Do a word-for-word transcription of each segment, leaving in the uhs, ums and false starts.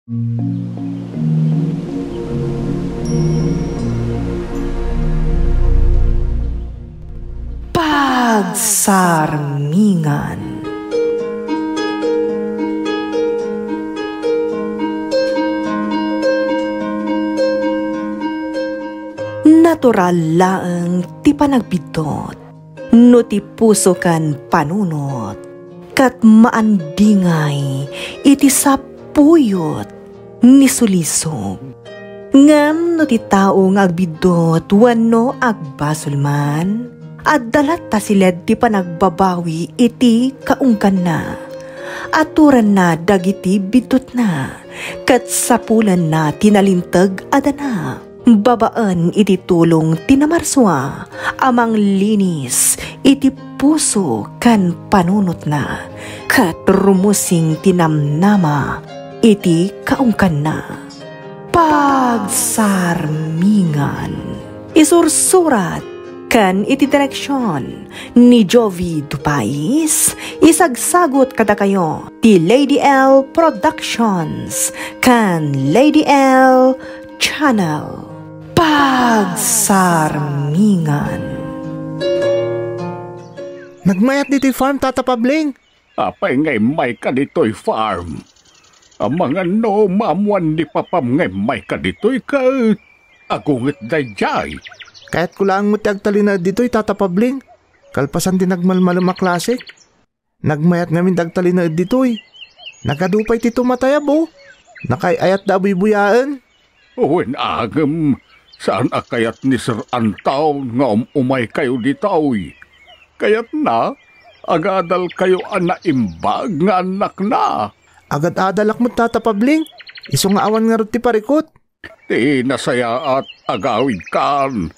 Pagsarmingan. Natural laeng ti panagbiddut no ti puso ken panunot, ket maandingay iti sapuyot ni sulisog. Ngem no ti tao nga agbiddut wenno agbasol man, adda latta siled ti panagbabawi iti kaungganna. Aturanna dagiti biddutna, ket sapulanna ti nalinteg a dana. Babaen iti tulong ti Namarsua a manglinis iti puso ken panunotna, ket rumusing ti namnama iti kaungganna. Pagsarmingan. Isursurat ken iti direksion ni Jovi Dupais, isagsagut kadakayo ti Lady L Productions ken Lady L Channel. Pagsarmingan. Nagmayat ditoy farm, Tata Pabling? Apay nga immayka ditoy farm? Amangan no maammuan ni papam nga immayka ditoy ket agunget daydiay. Kayatko laeng met ti agtalinaed ditoy, Tata Pabling. Kalpasan ti nagmalmalem a klase. Nagmayat ngamin ti agtalinaed ditoy. Nagadu pay ti tumatayab, o. Nakaay-ayatda a buybuyaen. Wen a ngem, saan a kayat ni Sir Anton nga um-umaykayo ditoy. Kayatna, agadalkayo a naimbag nga annakna. Agad-adalak met, Tata Pabling. Isu nga awan ngarud ti parikut. Ti nasayaat, agawidkan,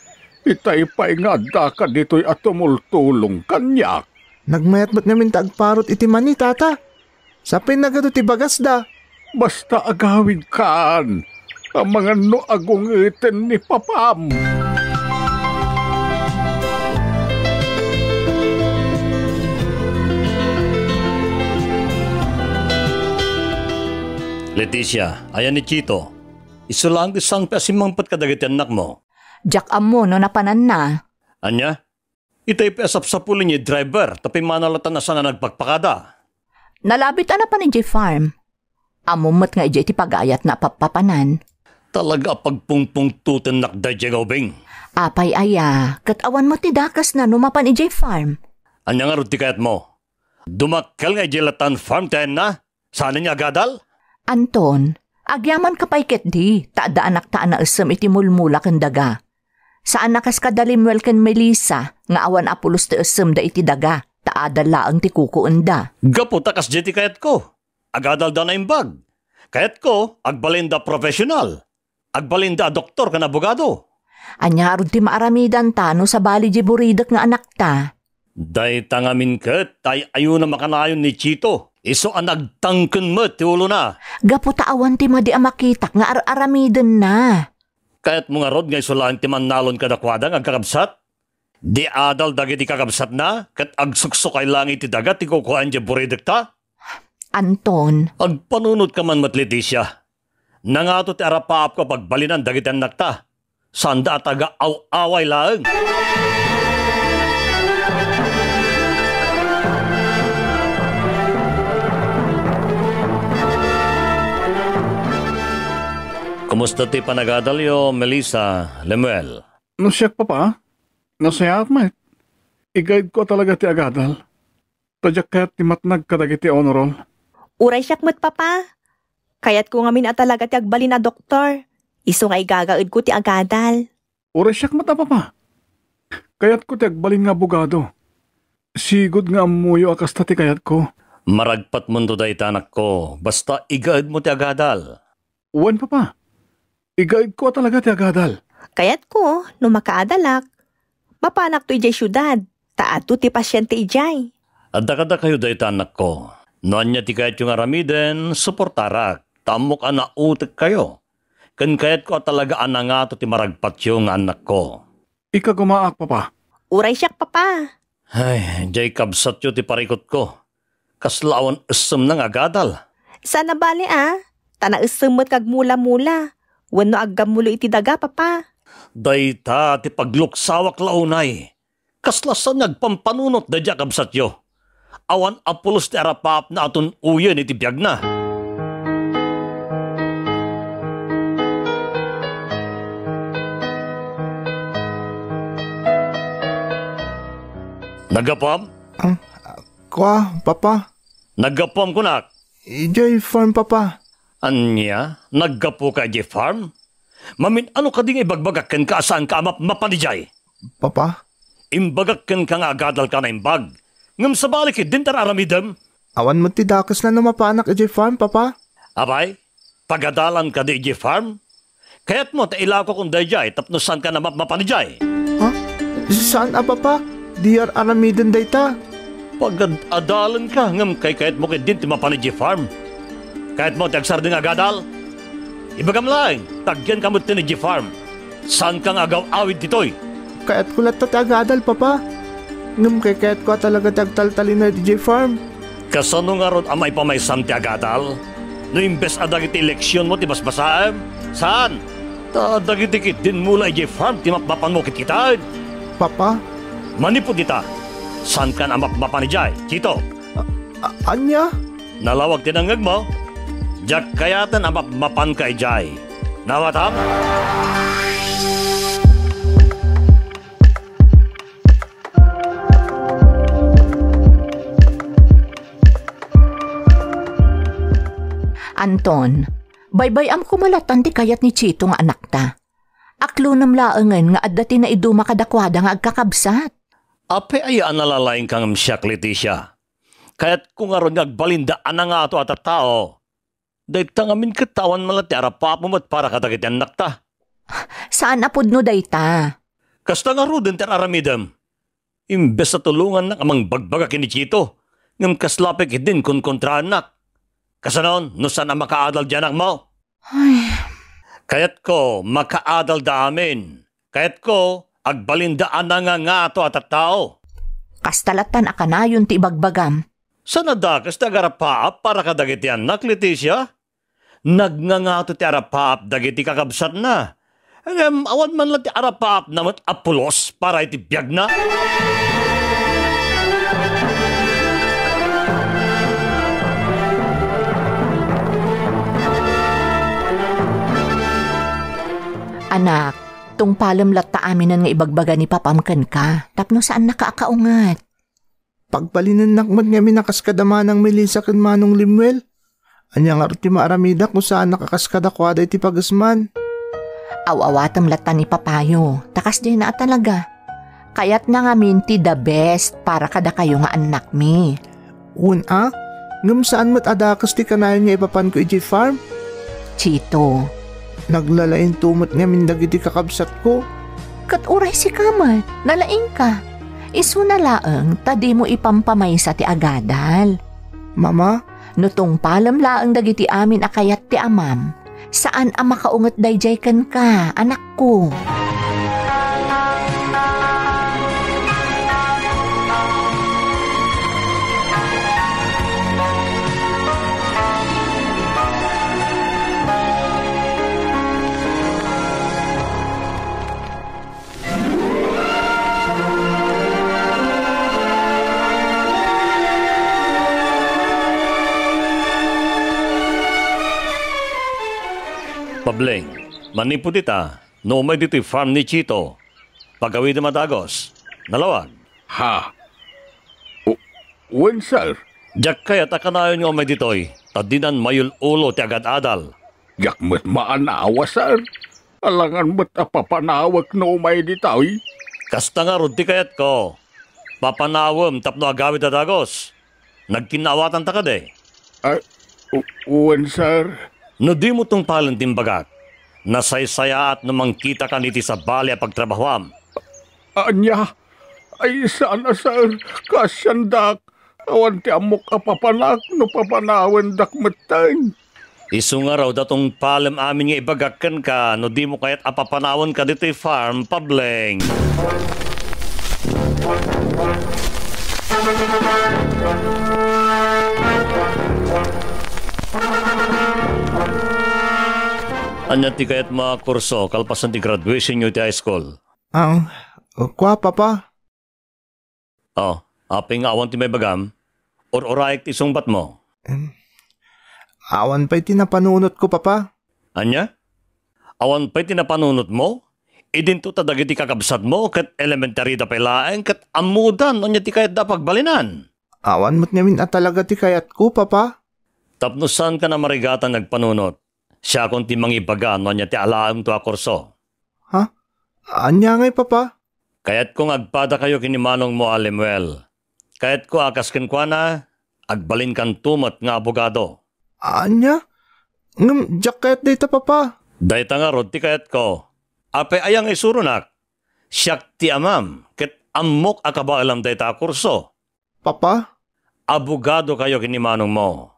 itay pay nga addaka ditoy a tumultulong kaniak. Nagmayat met ngamin ta agparut iti mani, Tata. Sapay nagadu ti bagasda. Basta agawidkan, amangan no agungeten ni papam. Leticia, ayan ni Chito? Isu laeng ti saan pay a simmangpet kadagiti annakmo. Diak ammo no napananna. Ania? Itay pay a sapsapulin ni driver, ta pimmanaw latta a saan a nagpakpakada. Nalabit a napan idiay farm. Ammom met nga idiay ti pagayatna a pappapanan. Talaga a pagpungpungtotennak daydiay nga ubing. Apay aya, ket awan met ti dakesna no mapan idiay farm. Ania ngarud ti kayatmo? Dumakkel nga idiay latan farm ti ayanna? Saan nga agadal? Anton, agyamanka pay ketdi, ta adda anakta a naessem iti mulmula ken daga. Saan a kas kada Lemuel ken Melissa nga awan a pulos ti essemda iti daga, ta adal laeng ti kukuenda. Gapu ta kasdiay ti kayatko. Agadalda a naimbag. Kayatko, agbalinda a profesional. Agbalinda a doktor ken abogado. Ania ngarud ti maaramidanta no sabali diay buridek nga anakta? Dayta ngamin ket tay-ayona makanayon ni Chito. Isu a nagtangken met ti ulona. Gapu ta awan ti madi a makitak nga ar-aramidenna. Kayatmo ngarud nga isu laeng ti mannalon kadakuada nga agkakabsat? Di adal dagiti kakabsatna ket agsuksukay laeng iti daga ti kukuaen diay buridekta? Anton. Agpanunotka man met, Leticia. Nangato ti arapaapko a pagbalinan dagiti annakta. Saanda a taga-aw-away laeng. Kumusta ti panagadalyo, Melissa, Lemuel? No siak, Papa, nasayaat met. Igaedko a talaga ti agadal. Ta diak kayat ti matnag kadagiti honor roll. Uray siak met, Papa. Kayatko ngamin a talaga ti agbalin a doktor. Isu nga igagaedko ti agadal. Uray siak met a, Papa. Kayatko ti agbalin nga abogado. Sigud nga ammoyo a kasta ti kayatko. Maragpatmonto dayta, anakko, basta igaedmo ti agadal. Wen, Papa. Igaedko a talaga ti agadal. Kayatko, no makaadalak, mapanakto idiay siudad, ta adu ti pasiente idiay. Adda kadakayo dayta, anakko. No ania ti kayatyo nga aramiden, suportarak, ta ammok a nautekkayo. Ken kayatko a talaga a nangato ti maragpatyo nga annakko. Ikagumaak, Papa. Uray siak, Papa. Ay, diay kabsatyo ti parikutko. Kasla awan essemna nga agadal. Saan a bale, a. Ta naisem met nga agmula-mula wenno aggammulo iti daga, Papa. Dayta ti pagluksawak la unay. Kasla saan nga agpampanunot daydiay a kabsatyo. Awan a pulos ti arapaapna a tun-oyen iti biagna. Naggapuam? Ah, kua, Papa. Naggapuam kunak. Idiay farm, Papa. Ania? Naggapuka idiay farm? Mamin-ano kadi nga ibagbagak kenka a saanka a mapmapan idiay? Papa? Imbagak kenka nga agadalka a naimbag. Ngem sabali ketdin ti ar-aramidem? Awan met ti dakesna no mapanak idiay farm, Papa. Apay, pagadalan kadi idiay farm? Kayatmo ta ilakokon daydiay tapno saanka a mapmapan idiay? Ha? Saan a, Papa? Di ar-aramiden dayta. Pagad-adalenka ngem kaykayatmo ketdin ti mapan idiay farm. Kayatmo ti agsardeng agadal? Ibagam laeng, ta agyanka metten idiay farm. Saanka nga agaw-awid ditoy. Kayatko latta ti agadal, Papa. Ngem kaykayatko a talaga ti agtaltalinaed idiay farm. Kasano ngarud a maipamaysam ti agadal? No imbes a dagiti eleksionmo ti basbasaem? Saan? Ta dagiti ketdin mula idiay farm ti mapmapanmo kitkitaen. Papa? Manipud ita, saankan a mapmapan idiay, Chito. A-, a-, ania? Nalawag ti nangngegmo? Diak kayaten a mapmapanka idiay. Nawatam? Anton, baybay-am koma latan ti kayat ni Chito nga anakta. Aklonem laengen nga adda ti naiduma kadakuada nga agkakabsat. Apay aya a nalalaingka ngem siak, Leticia? Kayatko ngarud nga agbalinda a nangato a tattao. Dayta ngamin ket awan man la ti arapaapmo met para kadagiti annakta. Saan a pudno dayta. Kasta ngaruden ti ar-aramidem. Imbes a tulongannak a mangbagbaga ken ni Chito, ngem kasla pay ketdin konkontraannak. Kasanon, no saan a makaadal ti anakmo? Ay. Kayatko, makaadalda amin. Kayatko, agbalinda a nangangato a tattao. Kasta latan a kanayon ti ibagbagam. Saan a dakes ti agarapaap para kadagiti annak, Leticia? Nagngangato ti arapaap dagiti kakabsatna. Ngem awan man la ti arapaapna met a pulos para iti biagna. Anak, tungpalem latta aminen nga ibagbaga ni papam kenka, tapno saannaka a kaunget. Pagbalinennak met ngamin a kas kada Manang Melissa ken Manong Lemuel. Ania ngarud ti maaramidak no saanak a kas kadakuada iti pagesman? Aw-awatem latta ni papayo, ta kasdiayna a talaga. Kayatna ngamin ti the best para kadakayo nga annakmi. Wen a, ngem saan met a dakes ti kanayon nga ipapanko idiay farm? Chito. Naglalainto met ngamin dagiti kakabsatko. Ket uray sika met, nalaingka. Isuna laeng ta dimo ipampamaysa ti agadal. Mama? No tungpalem laeng dagiti amin a kayat ti amam, saan a makaunget daydiay kenka, anakko. Pableng, manipud ita, no umay ditoy farm ni Chito, pagawidem a dagus. Nalawag. Ha? U-, wen, sir. Diak kayat a kanayon nga umay ditoy, ta dinan mayul-ulo ti agad-adal. Diak met maanawa, sir. Alangan met a papanawek no umay ditoy. Kasta ngarud ti kayatko. Papanawem tapno agawid a dagus. Nagkinnaawatanta kadi? Ay, u-, wen, sir. No dimo tungpalen ti imbagak, nasaysayaat no mangkitaka iti sabali a pagtrabahoam. Ania? Ay, saan a, sir. Kaasiandak. Awan ti ammok a papanak no papanawendak metten. Isu ngarud a tungpalem amin nga ibagak kenka no dimo kayat a papanawenka ditoy farm, Pableng. Ania ti kayatmo a kurso kalpasan ti graduationyo iti high school? Ang, kua, Papa? Oh, apay nga awan ti maibagam? Ur-urayek ti sungbatmo. Em, awan pay ti napanunotko, Papa. Ania? Awan pay ti napanunotmo? Idinto ta dagiti kakabsatmo ket elementarida pay laeng ket ammoda no ania ti kayatda a pagbalinan. Awan met ngamin a talaga ti kayatko, Papa. Tapno saankan a marigatan nga agpanunot, siakon ti mangibaga no ania ti alaemto a kurso. Ha? Ania ngay, Papa? Kayatko nga agpadakayo ken ni manongmo a Lemuel. Kayatko a kas kenkuana, agbalinkanto met nga abogado. Ania? Ngem diak kayat dayta, Papa. Dayta ngarud ti kayatko. Apay aya nga isuronak? Siak ti amam, ket ammok a kabaelam dayta a kurso. Papa? Abogadokayo ken ni manongmo.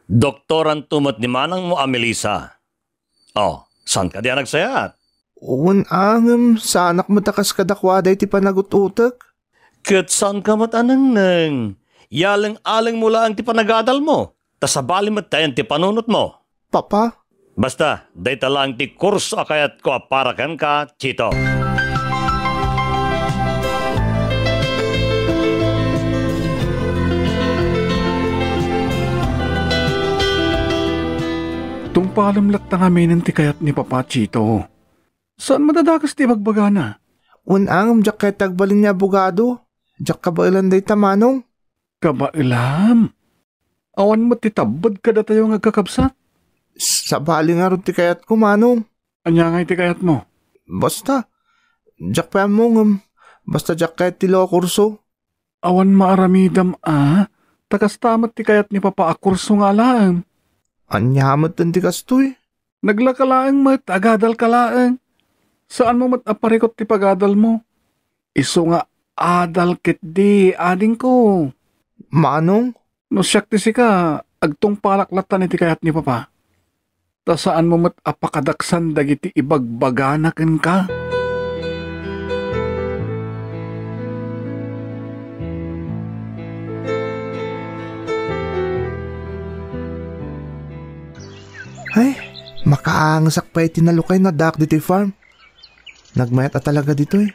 Doktoranto met ni manangmo a Melissa. Oh, saan kadi a nagsayaat? Wen a, ngem saanak met a kas kadakuada iti panagut-utek. Ket saanka met a nengneng. Iyaleng-alengmo laeng ti panagadalmo, ta sabali met ti ayan ti panunotmo. Papa? Basta, dayta laeng ti kurso a kayatko a para kenka, Chito. Tungpalem latta ngamin ti kayat ni Papa, Chito. Saan met a dakes ti ibagbagana? Wen a, ngem diak kayat ti agbalin nga abogado. Diak kabaelan dayta, Manong. Kabaelam? Awan met ti tabbed kadatayo nga agkakabsat? Sabali ngarud ti kayatko, Manong. Ania ngay ti kayatmo? Basta, diak pay ammo ngem basta diak kayat ti law kurso. Awan maaramidam a, ta kasta met ti kayat ni Papa a kurso nga alaem. Ania metten ti kastoy? Naglaka laeng met, agadalka laeng. Saanmo met a parikut ti pagadalmo. Isu nga adal ketdi, adingko. Manong? No siak ti sika, agtungpalak lattan iti kayat ni Papa. Ta saanmo met a pakadaksan dagiti ibagbagana kenka? Ay, makaangesak pay iti nalukay no addaak ditoy farm. Nagmayat a talaga ditoy.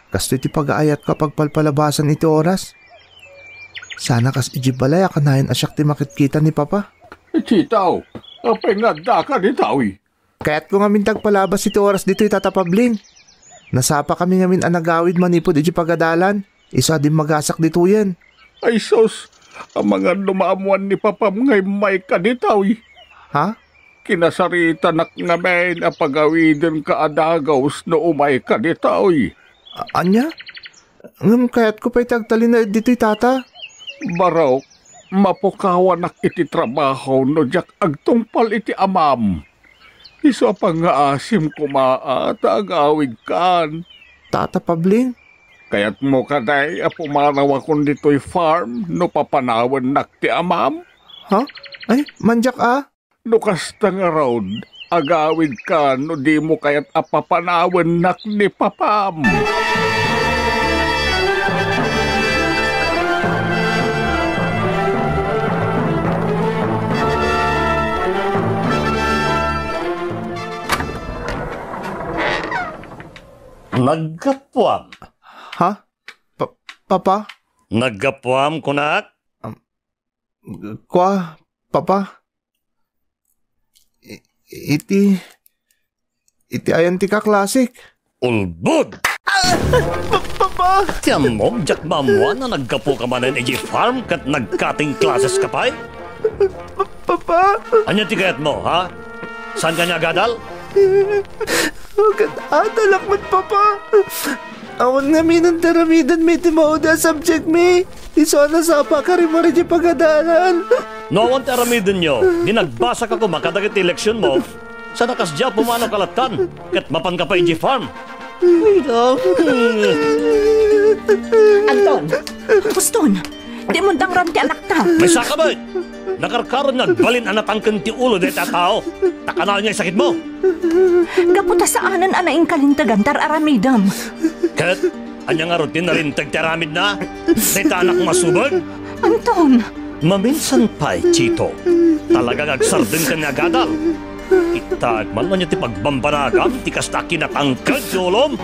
Kastoy ti pagaayatko a pagpalpalabasan iti oras. Sana kas idiay balay a kanayon a siak ti makitkita ni Papa. Chito, apay nga addaka ditoy? Kayatko ngamin ti agpalabas iti oras ditoy, Tata Pablin. Nasapakami ngamin a nagawid manipud idiay pagadalan. Isu a dimmagasak ditoyen. Ay sus, amangan no maammoan ni Papam nga immayka ditoy. Ha? Kinasaritanak ngamin a pagawidenka a dagus no umayka ditoy. A-, ania? Ngem kayatko pay ti agtalinaed ditoy, Tata. Barok, mapukawanak iti trabaho no diak agtungpal iti amam. Isu a pangngaasim koma a ta agawidkan. Tata Pablin? Kayatmo kadi a pumanawakon ditoy farm no papanawennak ti amam? Ha? Ay, mandiak a? No kasta ngarud, agawidka no dimo kayat a papanawennak ni Papam. Naggapuam. Ha? Pa-, Papa? Naggapuam, kunak? Kua, Papa? I-, iti, iti ayan ti kaklasik? Ulbod! Ah! Pa-, Papa! Ti ammom, diak maammoan a naggapuka manen idiay farm ket nag-cutting classes ka pay? Pa-, Papa! Ania ti kayatmo, ha? Saanka nga agadal? Ket adalak met, Papa. Awan ngamin ti aramidenmi iti maudi a subject mi. Isu a nasapa ka rimari ti pagadalan. No awan ti aramidenyo, di nagbasaka koma kadagiti leksionmo, sana kasdiay a pumanaw ka lattan, ket mapanka pay idiay farm. Ay, da. Anton, Poston, di mo dangran ti anakta. Maysaka met! Nakarkaron nga agbalin a natangken ti ulo dayta a tao, ta kanayon nga isakitmo. Gapu ta saanen a naingkalintegan ti ar-aramidem. Ket ania ngarud ti nalinteg ti aramidna? Dayta anak masubeg? Anton! Maminsan pay, Chito, talaga nga agsardengka nga agadal. Ti Taek man no ania ti pagbambanagam ti kasta a kinatangked ti ulom.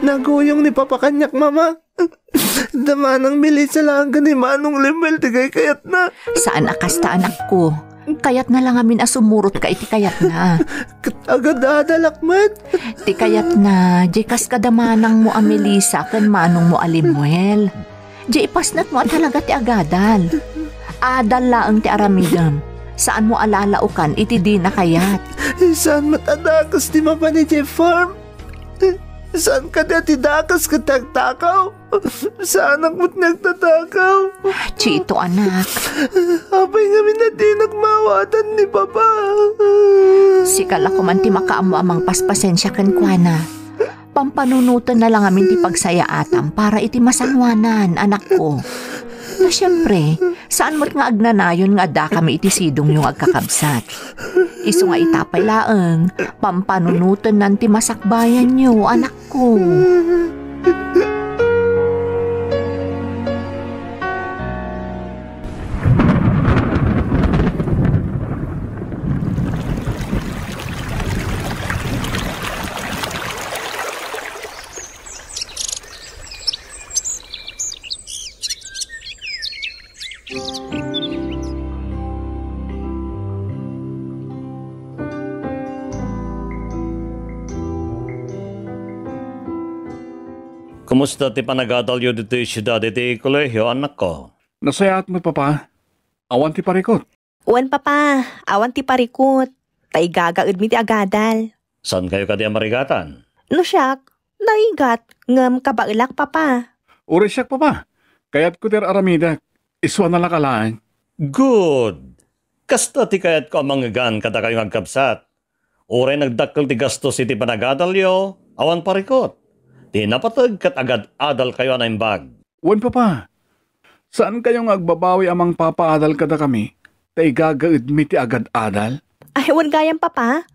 Naguyong ni Papa kaniak, Mama. Da Manang Melissa laeng ken ni Manong Lemuel ti kaykayatna. Saan a kasta, anakko. Kayatna la ngamin a sumurotka iti kayatna. Ket agad-adalak met. Ti kayatna, di kas kada manangmo a Melissa ken manongmo a Lemuel. Di ipasnekmo a talaga ti agadal. Adal laeng ti aramidem. Saanmo a lalaokan iti dina kayat. Saan met a dakes ti mapan idiay farm? Saan kadi a ti dakes ket ti agtakaw? Saanak met nga agtatakaw. Chito, anak. Apay ngamin a dinak maawatan ni Papa? Sika la koman ti makaammo a mangpaspasensia kenkuana. Pampanunotenna la ngamin ti pagsayaatam para iti masangoanan, anakko. Ta siempre, saan met nga agnanayon nga addakami iti sidongyo nga agkakabsat. Isu nga ita pay laeng, pampanunotennan ti masakbayanyo, anakko. Kumusta ti panagadalyo ditoy siudad iti kolehio, anakko? Nasayaat met, Papa. Awan ti parikut. Wen, Papa, awan ti parikut, ta igagaedmi ti agadal. Saankayo kadi a marigatan? No siak, narigat, ngem kabaelak, Papa. Uray siak, Papa. Kayatko ti ar-aramidek. Isuan a laka laeng. Good! Kasta ti kayatko a mangngegan kadakayo nga agkabsat. Uray nagdakkel ti gastos iti panagadalyo, awan parikut. Ti napateg ket agad-adalkayo a naimbag. Wen, Papa. Saankayo nga agbabawi a mangpapaadal kadakami, ta igagaedmi ti agad-adal? Ay, wen gayam, Papa.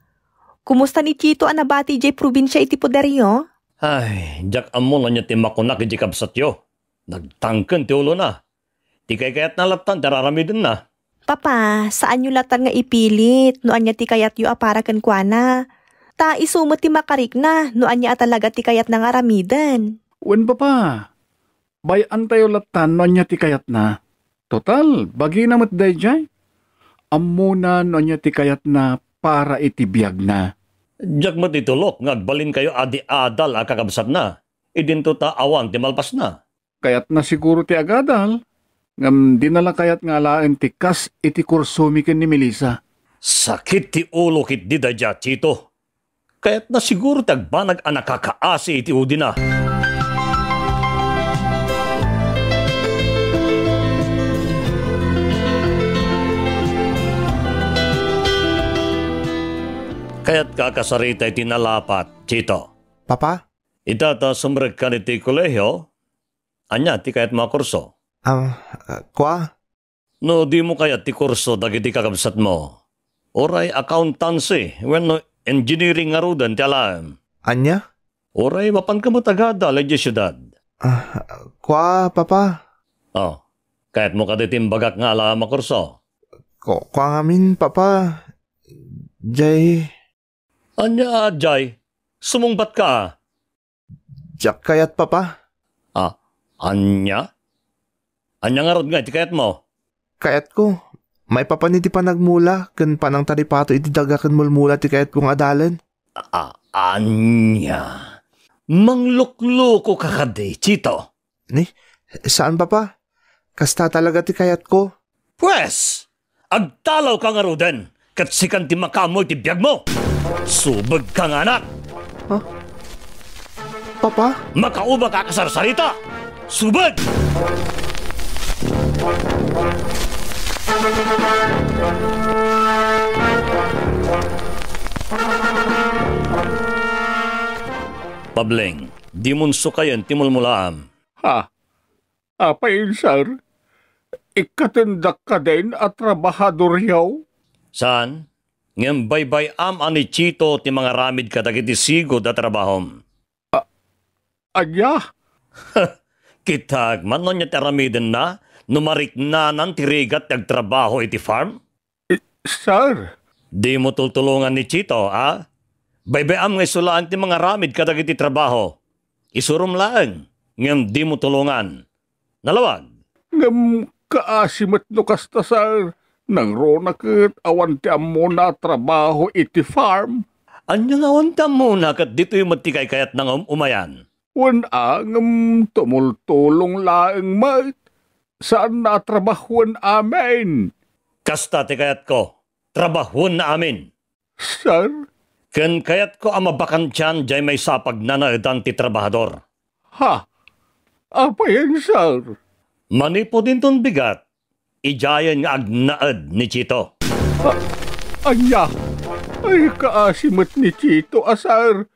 Kumusta ni Chito a nabati idiay probinsia iti poderyo? Ay, diak ammo no ania ti makunak idiay kabsatyo. Nagtangken ti ulona. Ti kaykayatna lattan ti ar-aramidenna. Papa, saanyo lattan nga ipilit no ania ti kayatyo a para kenkuana. Ta isu met ti makarikna no ania a talaga ti kayatna nga aramiden. Wen, Papa. Bay-antayo lattan no ania ti kayatna. Total, bagina met daydiay. Ammona no ania ti kayatna para iti biagna. Diak met itulok nga agbalinkayo a di adal a kakabsatna. Idinto ta awan ti malpasna. Kayatna siguro ti agadal, ngem dina la kayat nga alaen ti kas iti kursomi ken ni Melissa. Sakit ti ulo ketdi daydiay a Chito. Kayatna siguro ti agbanag a nakakaasi iti udina. Kayatka a kasarita iti nalapat, Chito? Papa? Ita ta sumrekkan iti kolehio, ania ti kayatmo a kurso? Ah, ah, kua? No dimo kayat ti kurso dagiti kakabsatmo, uray accountancy wenno engineering ngaruden ti alaem. Ania? Uray mapanka met agadal idiay siudad. Ah, kua, Papa? Oh, kayatmo kadi ti imbagak nga alaem a kurso? Ku-, kua ngamin, Papa. Jay. Ania, Jay? Sumungbatka a. Diak kayat, Papa. Ah, ania? Ania ngarud nga iti kayatmo? Kayatko, maipapan iti panagmula ken panangtaripato iti daga ken mulmula ti kayatko nga adalen. Ah, ania? Manglukluko ka kadi, Chito? Ni? Saan, Papa. Kasta talaga ti kayatko. Pues, agtalawka ngaruden, ket sikan ti makaammo iti biagmo. Subegka nga anak. Ha? Papa? Makaubak a kasarsarita. Subeg! Pableng, dimon sukayen ti mulmulaam. Ha? Apay, sir? Ikkatendak kadin a trabahadoryo? Saan? Ngem baybay-am a ni Chito ti mangaramid kadagiti sigud a trabahom. A-, ania? Kitak, man no ania ti aramidenna no mariknanan ti rigat ti agtrabaho iti farm? Eh, sir. Dimo tultulongan ni Chito, a? Baybay-am nga isu laeng ti mangaramid kadagiti trabaho. Isurom laeng, ngem dimo tulongan. Nalawag. Ngem kaasi met no kasta, sir. Nangruna ket awan ti ammona a trabaho iti farm. Ania nga awan ti ammona ket ditoy met ti kaykayatna nga um-umayan? Wen a, ngem tumultulong laeng met. Saanna a trabahoen amin. Kasta ti kayatko. Trabahoenna amin. Sir? Ken kayatko a mabakantian diay maysa a pagnanaedan ti trabahador. Ha? Apayen, sir? Manipud inton bigat, idiayen nga agnaed ni Chito. A-, ania? Ay, kaasi met ni Chito a, sir.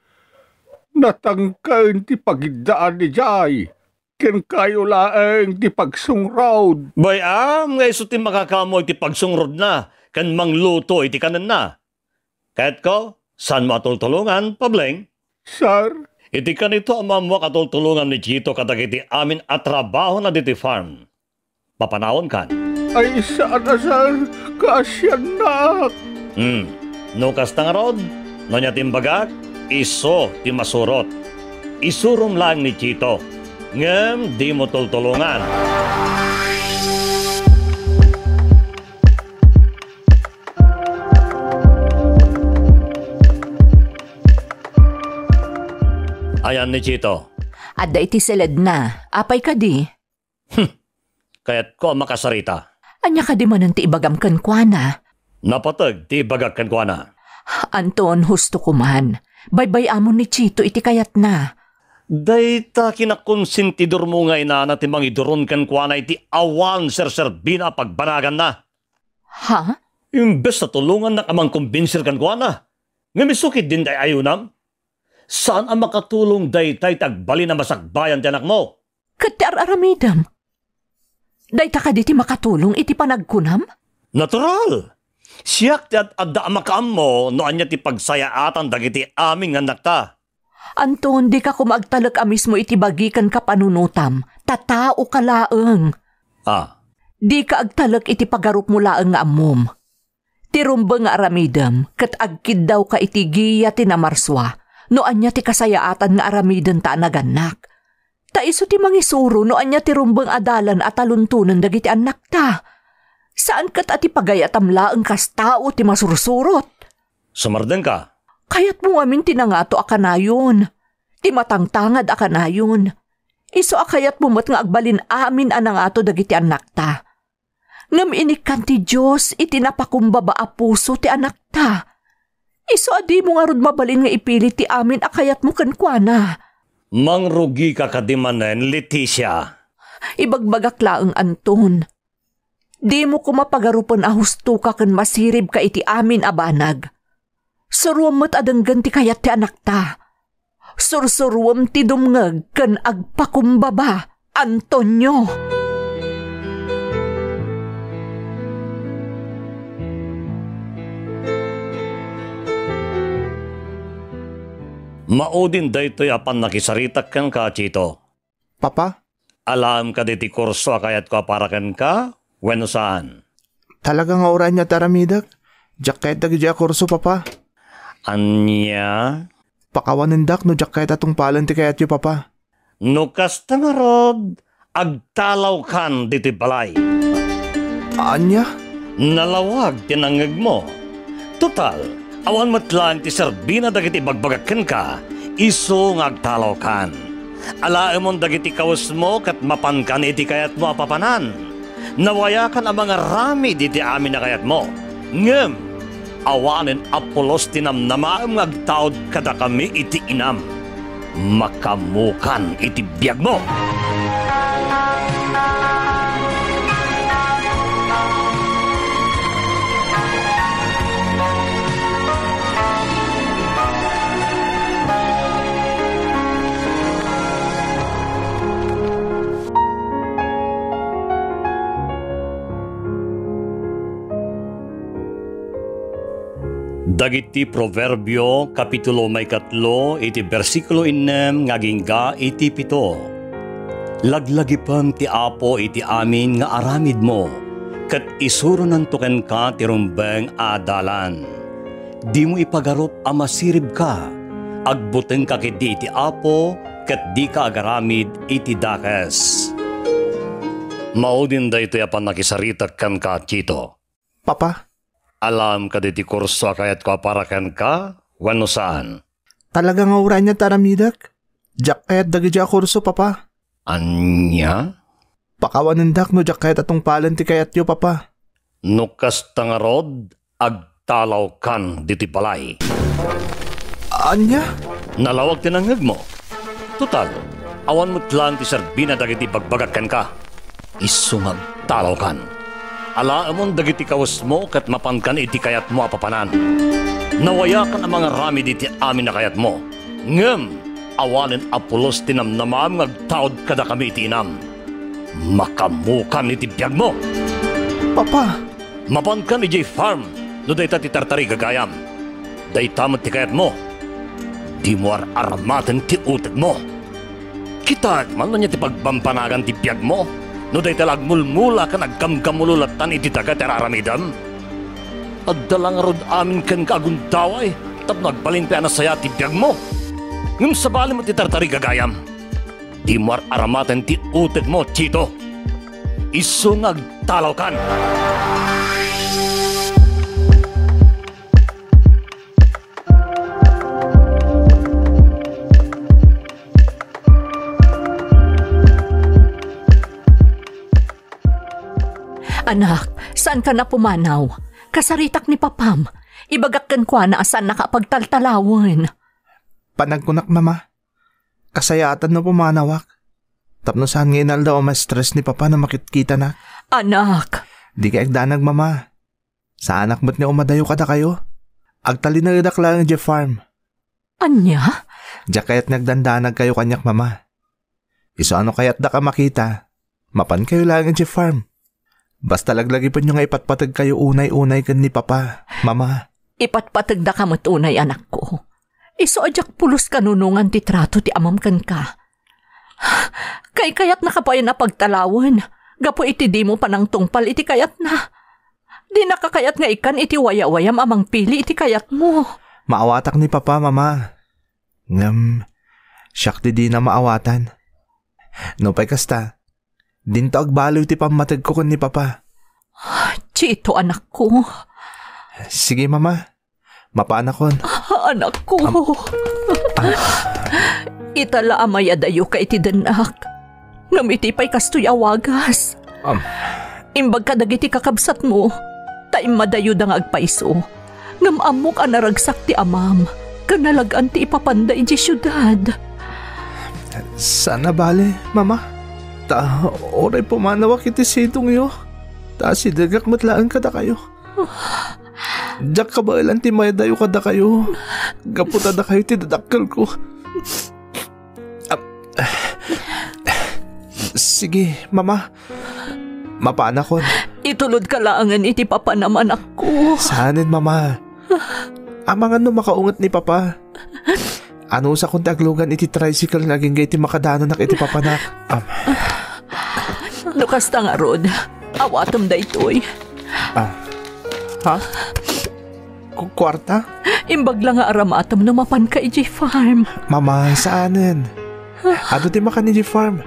Natangken ti pagiddaan idiay. Ken kayo laeng ti pagsungrod. Bay-am nga isu ti makakaammo iti pagsungrodna ken mangluto iti kanenna. Kayatko, saanmo a tultulongan, Pableng? Sir? Iti kanito, ammoak a tultulongan ni Chito kadagiti amin a trabahona ditoy farm. Papanawonkan. Ay, saan a, sir? Kaasiannak. Hmm. No kasta ngarud, no ania ti imbagak, isu ti masurot. Isurom laeng ni Chito, ngem dimo tultulongan. Ayan ni Chito. Adda iti seledna. Apay kadi? Hmm. Kayatko a makasarita. Ania kadi manen ti ibagam kenkuana? Napateg ti ibagak kenkuana. Anton, husto koman. Baybay-amon ni Chito iti kayatna. Dayta kinakonsentidormo nga inana ti mangiduron kenkuana iti awan serserbina a pagbanaganna. Ha? Imbes a tulongannak a mangkombinsir kenkuana, ngem isu ketdin ti ay-ayonam? Saan a makatulong daytay ti agbalin a masakbayan ti anakmo? Ket ti ar-aramidem? Dayta kadi ti makatulong iti panagkunam? Natural! Siak ti ad-adda a makaammo no ania ti pagsayaatan dagiti amin nga annakta. Anton, dika koma agtalek a mismo iti bagi ken kapanunotam, ta taoka laeng. Ah. Dika agtalek iti pagarupmo laeng nga ammom. Ti rumbeng nga aramidem ket agkiddawka iti giya ti namarsua no ania ti kasayaatan nga aramidenta a nagannak. Ta isu ti mangisuro no ania ti rumbeng a dalan a taluntonen dagiti annakta. Saan ket a ti pagayatam laeng kas tao ti masursurot. Sumardengka. Kayatmo ngamin ti nangato a kanayon, ti matangtangad a kanayon. Isu a kayatmo met nga agbalin amin a nangato dagiti annakta. Ngem inikkan ti Dios iti napakumbaba a puso ti anakta. Isu a dimo ngarud mabalin nga ipilit ti amin a kayatmo kenkuana. Mangrugika kadi manen, Leticia. Ibagbagak laeng, Anton. Dimo koma pagarupen a hustoka ken masiribka iti amin a banag. Suroem met a denggen ti kayat ti anakta. Sursuroem ti dumngeg ken agpakumbaba, Antonio. Maudin daytoy a pannakisaritak kenka, Chito. Papa? Alaem kadi ti kurso a kayatko a para kenka, wenno saan? Talaga nga uray ania ti aramidek, diak kayat dagiti a kurso, Papa. Ania? Pakawanendak no diak kayat a tungpalen ti kayatyo, Papa. No kasta ngarud, agtalawkan ditoy balay. Ania? Nalawag ti nangngegmo. Total, awan met laeng ti serbina dagiti ibagbagak kenka, isu nga agtalawkan. Alaemon dagiti kawesmo ket mapankan iti kayatmo a papanan. Nawayakan a mangaramid iti amin a kayatmo. Ngem, awanen a pulos ti namnamaem nga agtaud kadakami iti inam. Makamukan iti biagmo. Dagiti Proverbio, kapitulo maikatlo, iti bersikulo innem nga agingga iti pito. Laglagipem ti Apo iti amin nga aramidmo, ket isuronanto kenka ti rumbeng a dalan. Dimo ipagarup a masiribka. Agbutengka ketdi iti Apo, ket dika agaramid iti dakes. Maudin daytoy a pannakisaritak kenka, Chito. Papa? Alaem kadi ti kurso a kayatko a para kenka, wenno saan? Talaga nga uray ania ti aramidek. Diak kayat dagiti a kurso, Papa. Ania? Pakawanendak no diak kayat a tungpalen ti kayatyo, Papa. No kasta ngarud, agtalawkan ditoy balay. Ania? Nalawag ti nangngegmo. Total, awan met laeng ti serbina dagiti ibagbagak kenka. Isu nga agtalawkan. Alaemon dagiti kawesmo ket mapankan iti kayatmo a papanan. Nawayakan a mangaramid iti amin a kayatmo. Ngem awanen a pulos ti namnamaem nga agtaud kadakami iti inam. Makaammokan iti biagmo. Papa! Mapankan idiay farm no dayta ti tartarigagayam. Dayta met ti kayatmo. Dimo ar-aramaten ti utekmo. Kitaek man no ania ti pagbambanagan ti biagmo no dayta la agmulmula ken aggamgammulo lattan iti daga ti ar-aramidem. Adda la ngarud amin kenka agundaway tapno agbalin pay a nasayaat ti biagmo. Ngem sabali met ti tartarigagayam. Dimo ar-aramaten ti utekmo, Chito. Isu nga agtalawkan. Anak, saankan a pumanaw. Kasaritak ni papam. Ibagak kenkuana a saannaka a pagtaltalawen. Panagkunak, Mama. Kasayaatan no pumanawak. Tapno saan nga inaldaw a ma-stress ni Papa no makitkitanak. Anak! Dika agdanag, Mama. Saanak met nga umadayo kadakayo. Agtalinaedak laeng idiay farm. Ania? Diak kayat nga agdandanagkayo kaniak, Mama. Isu a no kayatdak a makita, mapankayo laeng idiay farm. Basta laglagipenyo nga ipatpategkayo unay-unay ken ni Papa, Mama. Ipatpategdaka met unay, anakko. Isu a diak pulos kanunongan ti trato ti amam kenka. Kaykayatnaka payen a pagtalawen gapu iti dimo panangtungpal iti kayatna. Dinaka kayat nga ikkan iti wayawayam a mangpili iti kayatmo. Maawatak ni Papa, Mama. Ngem, siak ti dina maawatan. Nupay kasta, dinto agbaliw ti pammategko ken ni Papa. Chito, anakko. Sige, Mama. Mapanakon. Anakko. Am-, ah. Ita la a mayadayoka iti dennak. Ngem iti pay kastoy a wagas. Am. Imbag kadagiti kakabsatmo, ta immadayoda nga agpayso. Ngem ammok a naragsak ti amam, ken nalag-an ti ipapanda idiay siudad. Saan a bale, Mama. Ta uray pumanawak iti sidongyo, ta asidegak met laeng kadakayo. Diak kabaelan ti mayadayo kadakayo, gapu ta dakayo ti dadakkelko. Am, sige, Mama. Mapanakon. Itulodka laengen iti papanam, anakko. Saanen, Mama. Amangan no makaunget ni Papa. Anusakon ti aglugan iti tricycle nga agingga iti makadanonak iti papanak. Am. No kasta ngarud, awatem daytoy. Ah. Ha? Ku-, kuarta? Imbag la nga aramatem no mapanka idiay farm. Mama, saanen. Adu ti makan idiay farm?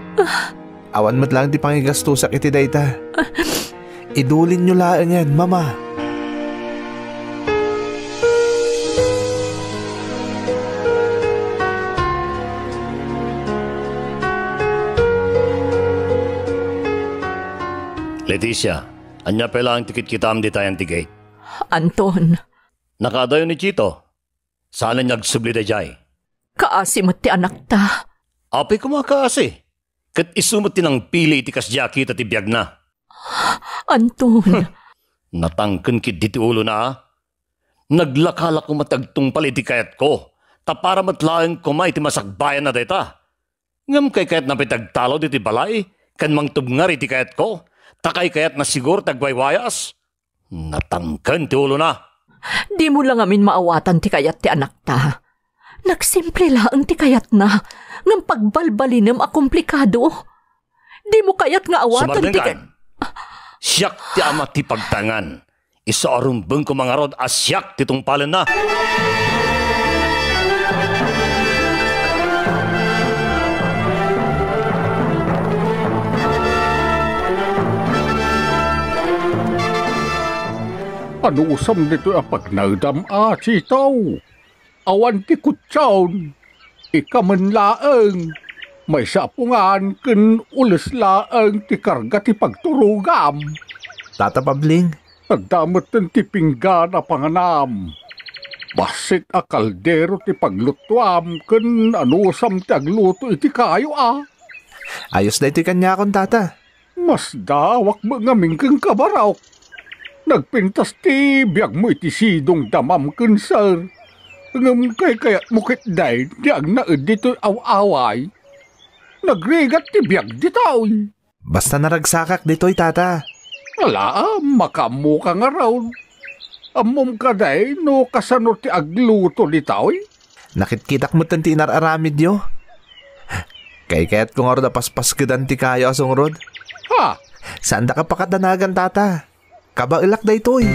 Awan met laeng ti pangigastosak iti dayta. Idulinyo laengen, Mama. Leticia, ania pay laeng ti kitkitam dita ayan ti gate? Anton. Nakaadayo ni Chito. Saan nga agsubli daydiay? Kaasi met ti anakta. Apay koma a kaasi? Ket isu met ti nangpili iti kasdiay a kita ti biagna. Anton. Natangken ketdi ti ulona, a? Naglaka la koma ti agtungpal iti kayatko, ta para met laeng koma iti masakbayanna dayta. Ngem kaykayatna pay ti agtalaw ditoy balay ken mangtubngar iti kayatko, ta kaykayatna siguro ti agwaywayas. Natangken ti ulona. Dimo la ngamin maawatan ti kayat ti anakta. Nagsimple laeng ti kayatna, ngem pagbalbalinem a komplikado. Dimo kayat nga awatan ti Sumardengkan! Siak ti ama ti pagtaengan. Isu a rumbengko ngarud a siak ti tungpalenna. Anusam ditoy a pagnaedam a, Chito? Awan ti kutsaon. Ikamen laeng. Maysa a pungan ken ules laeng ti karga ti pagturogam. Tata Pabling. Adda metten ti pinggan a panganam. Bassit a kaldero ti paglutuam ken anusam ti agluto iti kayo a. Ayos daytoy kaniakon, Tata. Masdawak met ngamin ken kabarok. Nagpintas ti biagmo iti sidong damam ken sir. Ngem kaykayatmo ketdi ti agnaed ditoy aw-away. Nagrigat ti biag ditoy. Basta naragsakak ditoy, Tata. Ala, makaammoka ngarud. Ammom kadi no kasano ti agluto ditoy? Nakitkitak metten ti inar-aramidyo. Kaykayatko ngarud a paspaskedan ti kayo a sungrod. Ha? Saandaka pakadanagan, Tata. Kabaelak daytoy.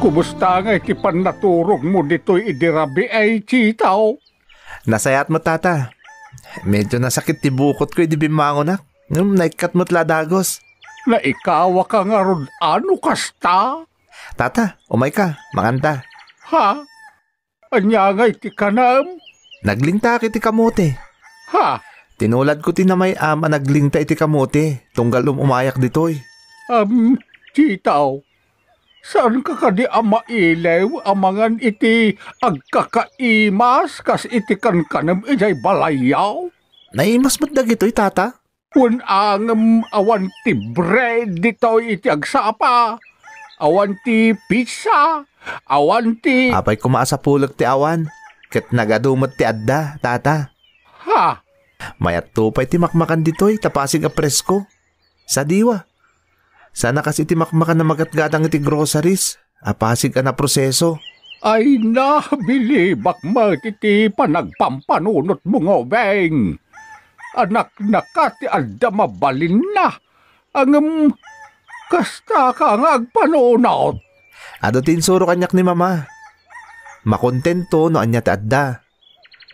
Kumusta ngay ti pannaturogmo ditoy idi rabii, Chito? Nasayaat met, Tata. Medyo nasakit ti bukotko idi bimmangonak. Ngem naikkat met la a dagus. Naikawaka ngarud a no kasta? Tata, umayka, manganta. Ha? Ania ngay ti kanam? Naglingtaak iti kamote. Ha? Tinuladko ti namay-am a naglingta iti kamote, tunggal um-umayak ditoy. Am, Chito, saanka kadi a mailiw a mangan iti agkakaimas kas iti kankanem idiay balayyo? Naimas met dagitoy, Tata. Wen a ngem awan ti bread ditoy iti agsapa, awan ti pizza, awan ti Apay koma a sapulek ti awan, ket nagadu met ti adda, Tata. Ha? Mayatto pay ti makmakan ditoy ta pasig a presko. Sadiwa. Sana kas iti makmakan a magatgatang iti groceries a pasig a naproseso. Ay, nabilibak met iti panagpampanunotmo nga ubing. Anaknaka ti adda mabalinna, ngem kastaka nga agpanunot. Adu ti insuro kaniak ni Mama. Makontento no ania ti adda.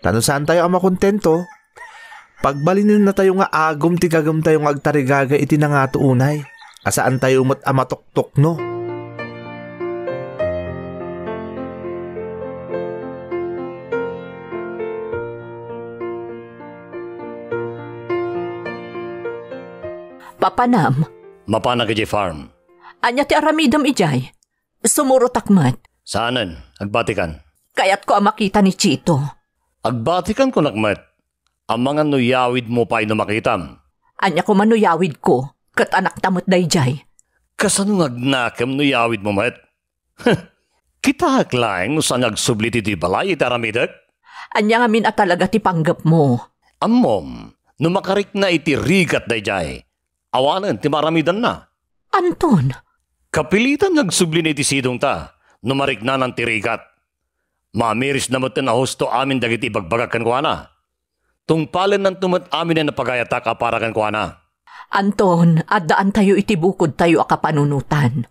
Ta no saantayo a makontento, pagbalinennatayo nga agum ti gagumtayo nga agtarigagay iti nangato unay, a saantayo met a matoktok no. Papanam. Mapanak idiay farm. Ania ti aramidem idiay? Sumurotak met. Saanen, agbatikan. Kayatko a makita ni Chito. Agbatikan kunak met. Amangan no yawidmo pay no makitam. Ania koma no yawidko, ket anakta met daydiay. Kasano nga agnakem no yawidmo met? Kitaek laeng no saan nga agsubli ti balay iti aramidek. Ania ngamin a talaga ti panggepmo? Ammom, no makarikna iti rigat daydiay, awanen ti maaramidanna. Anton? Kapilitan nga agsublina iti sidongta no mariknanan ti rigat. Mamirisna metten a husto amin dagiti ibagbagak kenkuana. Tungpalennanto met amin a napagayatak a para kenkuana. Anton, addaantayo iti bukodtayo a kapanunotan.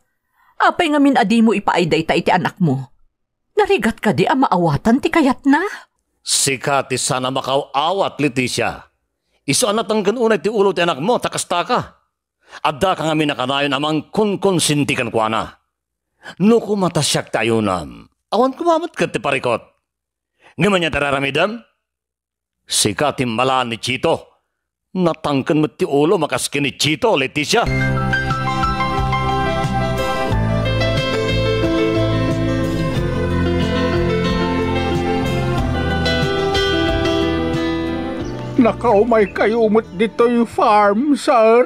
Apay ngamin a dimo ipaay dayta iti anakmo? Narigat kadi a maawatan ti kayatna? Sika ti saan a makaaw-awat, Leticia. Isu a natangken unay ti ulo ti anakmo, ta kastaka. Addaka ngamin a kanayon a mangkonkonsinti kenkuana. No koma ta siak ti ayonam, awan koma met ket ti parikut. Ngem ania ti aramidem? Sika ti immalaan ni Chito. Natangken met ti ulom a kas ken ni Chito, Leticia. Nakaumaykayo met ditoy farm, sir?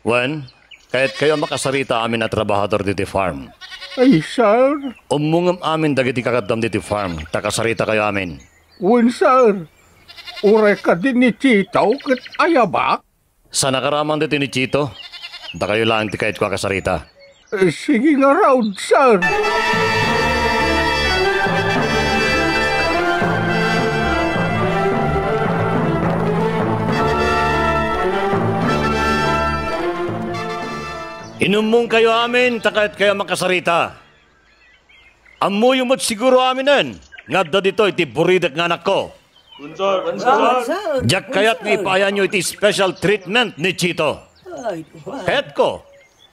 Wen, kayatkayo a makasarita amin a trabahador ditoy farm. Ay, sir. Ummongem amin dagiti kakaduam ditoy farm, ta kasaritakayo amin. Wen, sir. Uray kadi ni Chito ket ayabak? Saan a karaman ditoy ni Chito. Dakayo laeng ti kayatko a kasarita. Eh, sige ngarud, sir. Inummongkayo amin ta kayatkayo a makasarita. Ammoyo met siguro aminen nga adda ditoy ti buridek nga anakko. Diak kayat nga ipaayanyo iti special treatment ni Chito. Kayatko,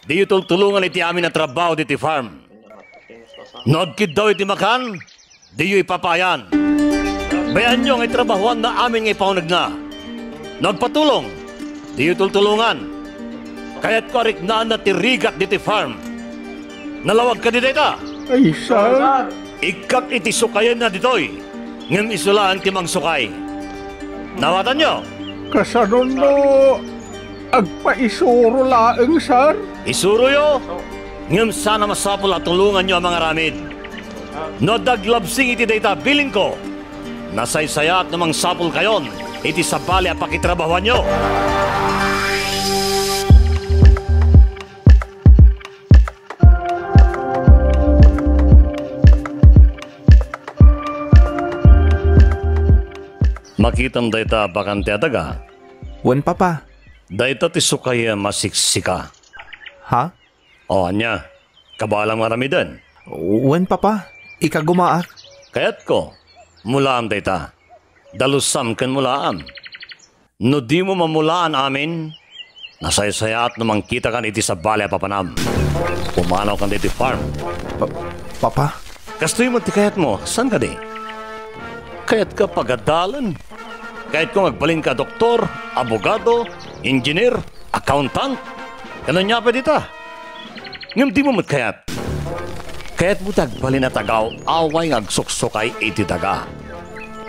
diyo tultulongan iti amin a trabaho diti farm. No agkiddaw iti makan, diyo ipapaayan. Bayaanyo nga itrabahoanna amin nga ipaunegna. No agpatulong, diyo tultulongan. Kayatko a riknaanna ti rigat ditoy farm. Nalawag kadi dayta? Ay, sir. Ikkak iti sukayenna ditoy, ngem isu laeng ti mangsukay. Naawatanyo? Kasano no agpaisuro laeng, sir? Isuroyo, ngem saan a masapul a tulonganyo a mangaramid. No adda aglabsing iti dayta, bilinko, nasaysayaat no mangsapulkayon iti sabali a pakitrabahoanyo. Makitam dayta a bakante a daga? Wen, Papa. Dayta ti sukayem a siksika. Ha? O, ania? Kabaelam nga aramiden? Wen, Papa. Ikagumaak. Kayatko, mulaam dayta. Dalusam ken mulaam. No dimo mamulaan amin, nasaysayaat no mangkitakan iti sabali a papanam. Pumanawkan ditoy farm. Pa-, Papa? Kastoy met ti kayatmo, saan kadi? Kayatka pagadalen? Kayatko nga agbalinka a doktor, abogado, engineer, accountant? Ken ania pay dita? Ngem dimo met kayat? Kayatmo ti agbalin a tagaaw-away nga agsuksukay iti daga.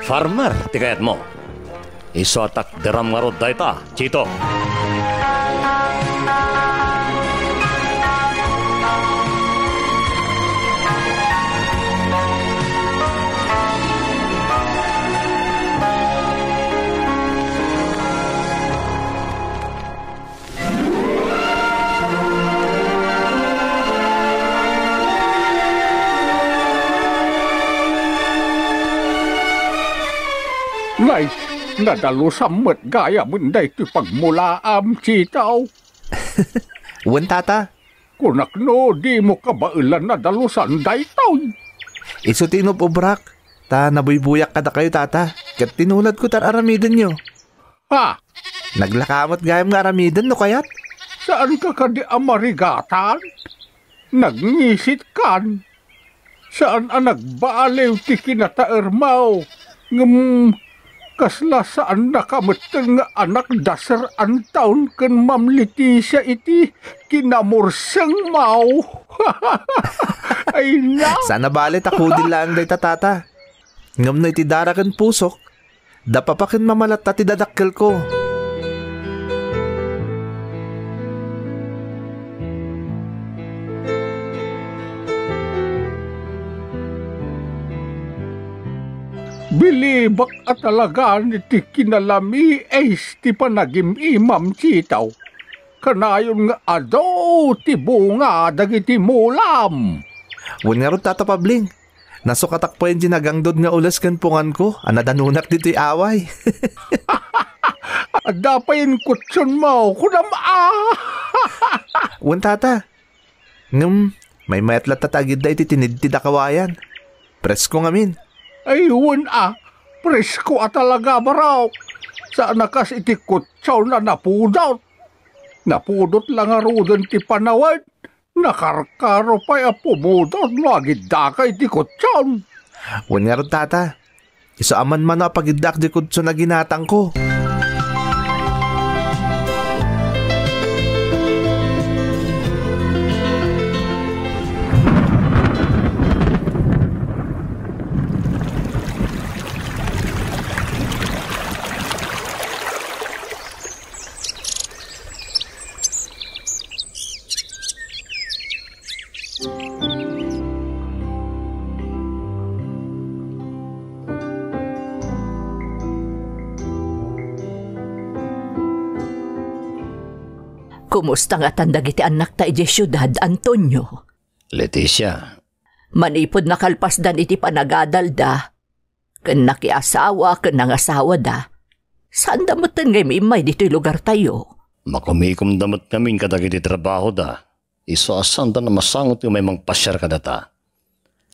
Farmer ti kayatmo. Isu a takderam ngarud dayta, Chito. Nay, nadalusam met gayamen daytoy pagmulaam, Chito. Wen, Tata. Kunak no dimo kabaelan a dalusan daytoy. Isu ti inub-ubrak, ta nabuybuyak kadakayo, Tata, ket tinuladko ti ar-aramidenyo. Ha? Naglaka met gayam nga aramiden no kayat. Saanka kadi a marigatan? Nagngisitkan. Saan a nagbaliw ti kinataermo. Ngem kasla saannaka metten nga anak da Sir Anton ken Ma'am Leticia iti kinamursengmo. Ay na! Saan a bale ta kudil laeng dayta, Tata. Ngem no iti dara ken pusok, da papa ken mama latta ti dadakkelko. Bilibak a talagan iti kinalamiis ti panagim-imam, Chito. Kanayon nga adu ti bunga dagiti mulam. Wen ngarud, Tata Pabling. Nasukatak pay iti nagangdud nga ules ken punganko a nadanunak ditoy away. Adda pay inkutsionmo, kunam a. Wen, Tata. Ngem, maymayat latta ta agidda iti tinidtid a kawayan. Presko ngamin. Ay, wen a, presko a talaga, barok. Saan a kas iti kutsion a napudot. Napudot la ngaruden ti panawen. Nakarkaro pay a pumudot no agiddaka iti kutsion. Wen ngarud, Tata. Isu a manmano a pagiddaak di kutsion a ginatangko. Kumusta ngatan dagiti annakta idiay siudad, Antonio? Leticia. Manipud nakalpasdan iti panagadalda, ken nakiasawa ken nangasawada, saanda metten nga im-immay ditoy lugartayo. Makumikomda met ngamin kadagiti trabahoda. Isu a saanda a masango ti umay mangpasiar kadata.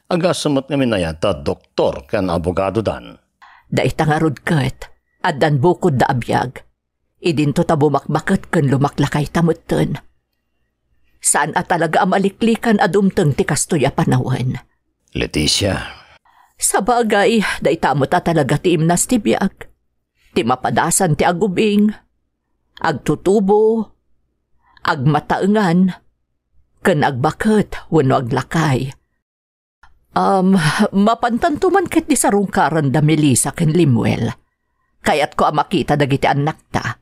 Agasem met ngamin aya ta doktor ken abogadodan. Dayta ngarud ket, addan bukodda a biag. Idinto ta bumakbaket ken lumaklakayta metten. Saan a talaga a maliklikan a dumteng ti kastoy a panawen. Leticia. Sabagay, dayta met a talaga ti imnas ti biag. Ti mapadasan ti agubing, agtutubo, agmataengan, ken agbaket wenno aglakay. Um, mapantanto man ket di sarungkaran da Melissa ken Lemuel. Kayatko a makita dagiti annakta.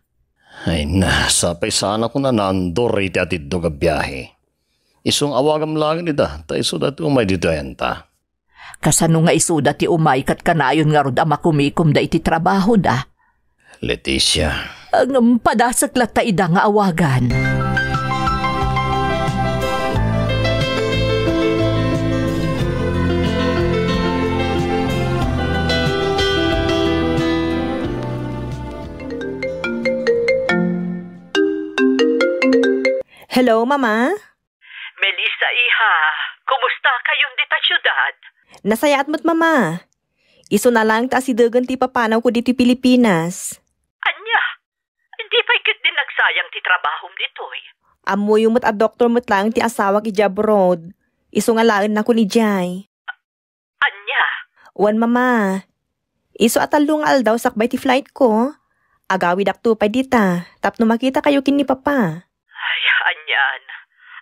Ay na, sapay saanak a naandor iti atiddog a biahe. Isu nga awagam laeng ida, ta isuda ti umay ditoy anta. Kasano nga isuda ti umay ket kanayon ngarud a makumikomda iti trabahoda? Leticia. Ngem padasek latta ida nga awagan. Hello, Mama? Melissa, iha, kumusta kayon dita siudad? Nasayaat met, Mama. Isuna laeng ta asidegen ti ipapanawko ditoy Pilipinas. Ania? Di pay ketdi nagsayang ti trabahom ditoy? Ammoyo met a doktor met laeng ti asawak idiay abroad. Isu nga laennakon idiay. Ania? Wen, Mama. Isu a tallo nga aldaw sakbay ti flightko, agawidakto pay dita tapno makitakayo ken ni Papa. Ay, anian.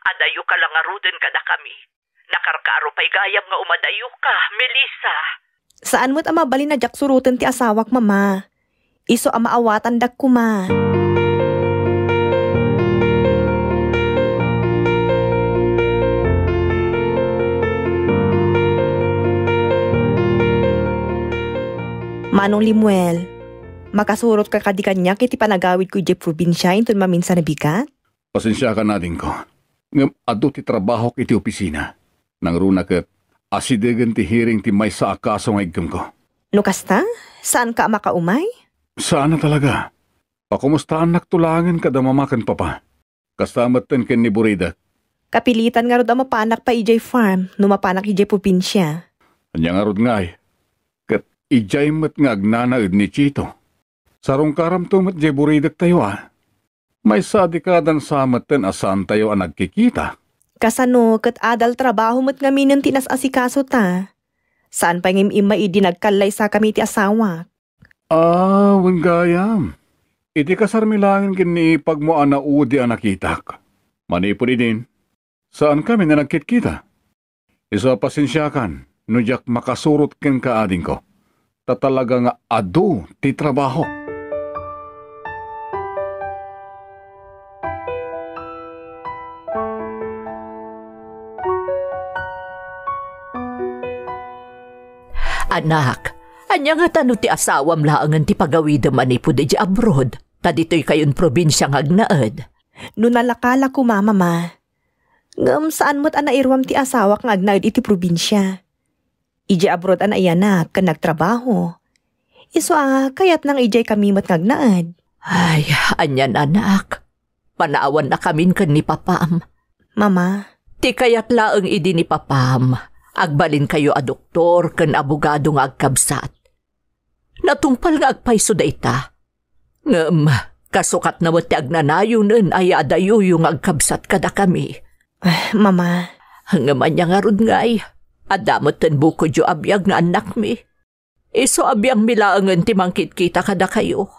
Adayoka la ngaruden kadakami. Nakarkaro pay gayam nga umadayoka, Melissa. Saan met a mabalin a diak suroten ti asawak, Mama. Isu a maawatandak koma. Manong Lemuel, makasurotka kadi kaniak iti panagawidko idiay probinsia inton maminsan a bigat? Pasensiakan, adingko. Ngem adu ti trabahok iti opisina. Nangruna ket asidegen ti hearing ti maysa a kaso nga iggumko. No kasta, saanka a makaumay? Saan a talaga. Pakumustaannakto laengen kada Mama ken Papa. Kasta metten ken ni Buridek. Kapilitan ngarud a mapanak pay idiay farm no mapanak idiay probinsia. Ania ngarud ngay? Ket idiay met nga agnanaed ni Chito. Sarungkaramto met diay Buridektayo a. Maysa a dekadan sa metten a saantayo a nagkikita. Kasano ket adal trabaho met ngaminen ti nas-asikasota. Saan pay nga im-immay idi nagkallaysakami ti asawak. Ah, wen gayam. Iti kasarmi laengen ken ni ipagmo a naudi a nakitak. Manipud idin, saankami a nagkitkita. Isu a pasensiakan no diak makasurot kenka, adingko. Ta talaga nga adu ti trabaho. Anak, ania ngata no ti asawam laengen ti pagawidem manipud idiay abroad, ta ditoy kayon probinsia nga agnaed? No nalaka la koma, Mama. Ngem saan met a nairuam ti asawak nga agnaed iti probinsia. Idiay abroad a naiyanak ken nagtrabaho. Isu a, kayatna nga idiay kami met nga agnaed. Ay, anian, anak. Panaawannakamin ken ni Papam. Mama. Ti kayat laeng idi ni Papam, agbalinkayo a doktor ken abogado nga agkabsat. Natungpal nga agpayso dayta. Ngem, kasukatna met ti agnanayonen a adayoyo nga agkabsat kadakami. Ah, Mama. Ngem ania ngarud ngay, adda metten bukodyo a biag nga annakmi. Isu a biangmi laengen ti mangkitkita kadakayo.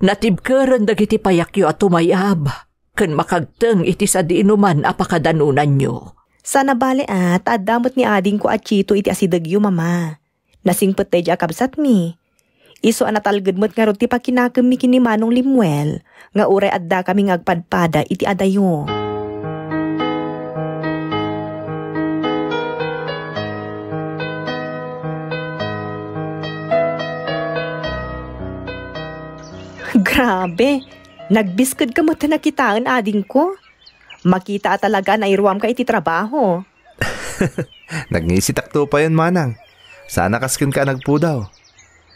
Natibkeren dagiti payakyo a tumayab ken makagteng iti sadinoman a pakadanonanyo. Saan a bale a ta adda met ni adingko a Chito iti asidegyo, Mama. Nasingpet daydiay a kabsatmi. Isu a natalged met ngarud ti pakinakemmi ken ni Manong Lemuel nga uray addakami nga agpadpada iti adayo. Grabe! Nagbisked ka met a nakitaen, adingko. Makita a talaga a nairuam ka iti trabaho. Nagngisitak to payen, manang. Sana kas kenka a nagpudaw.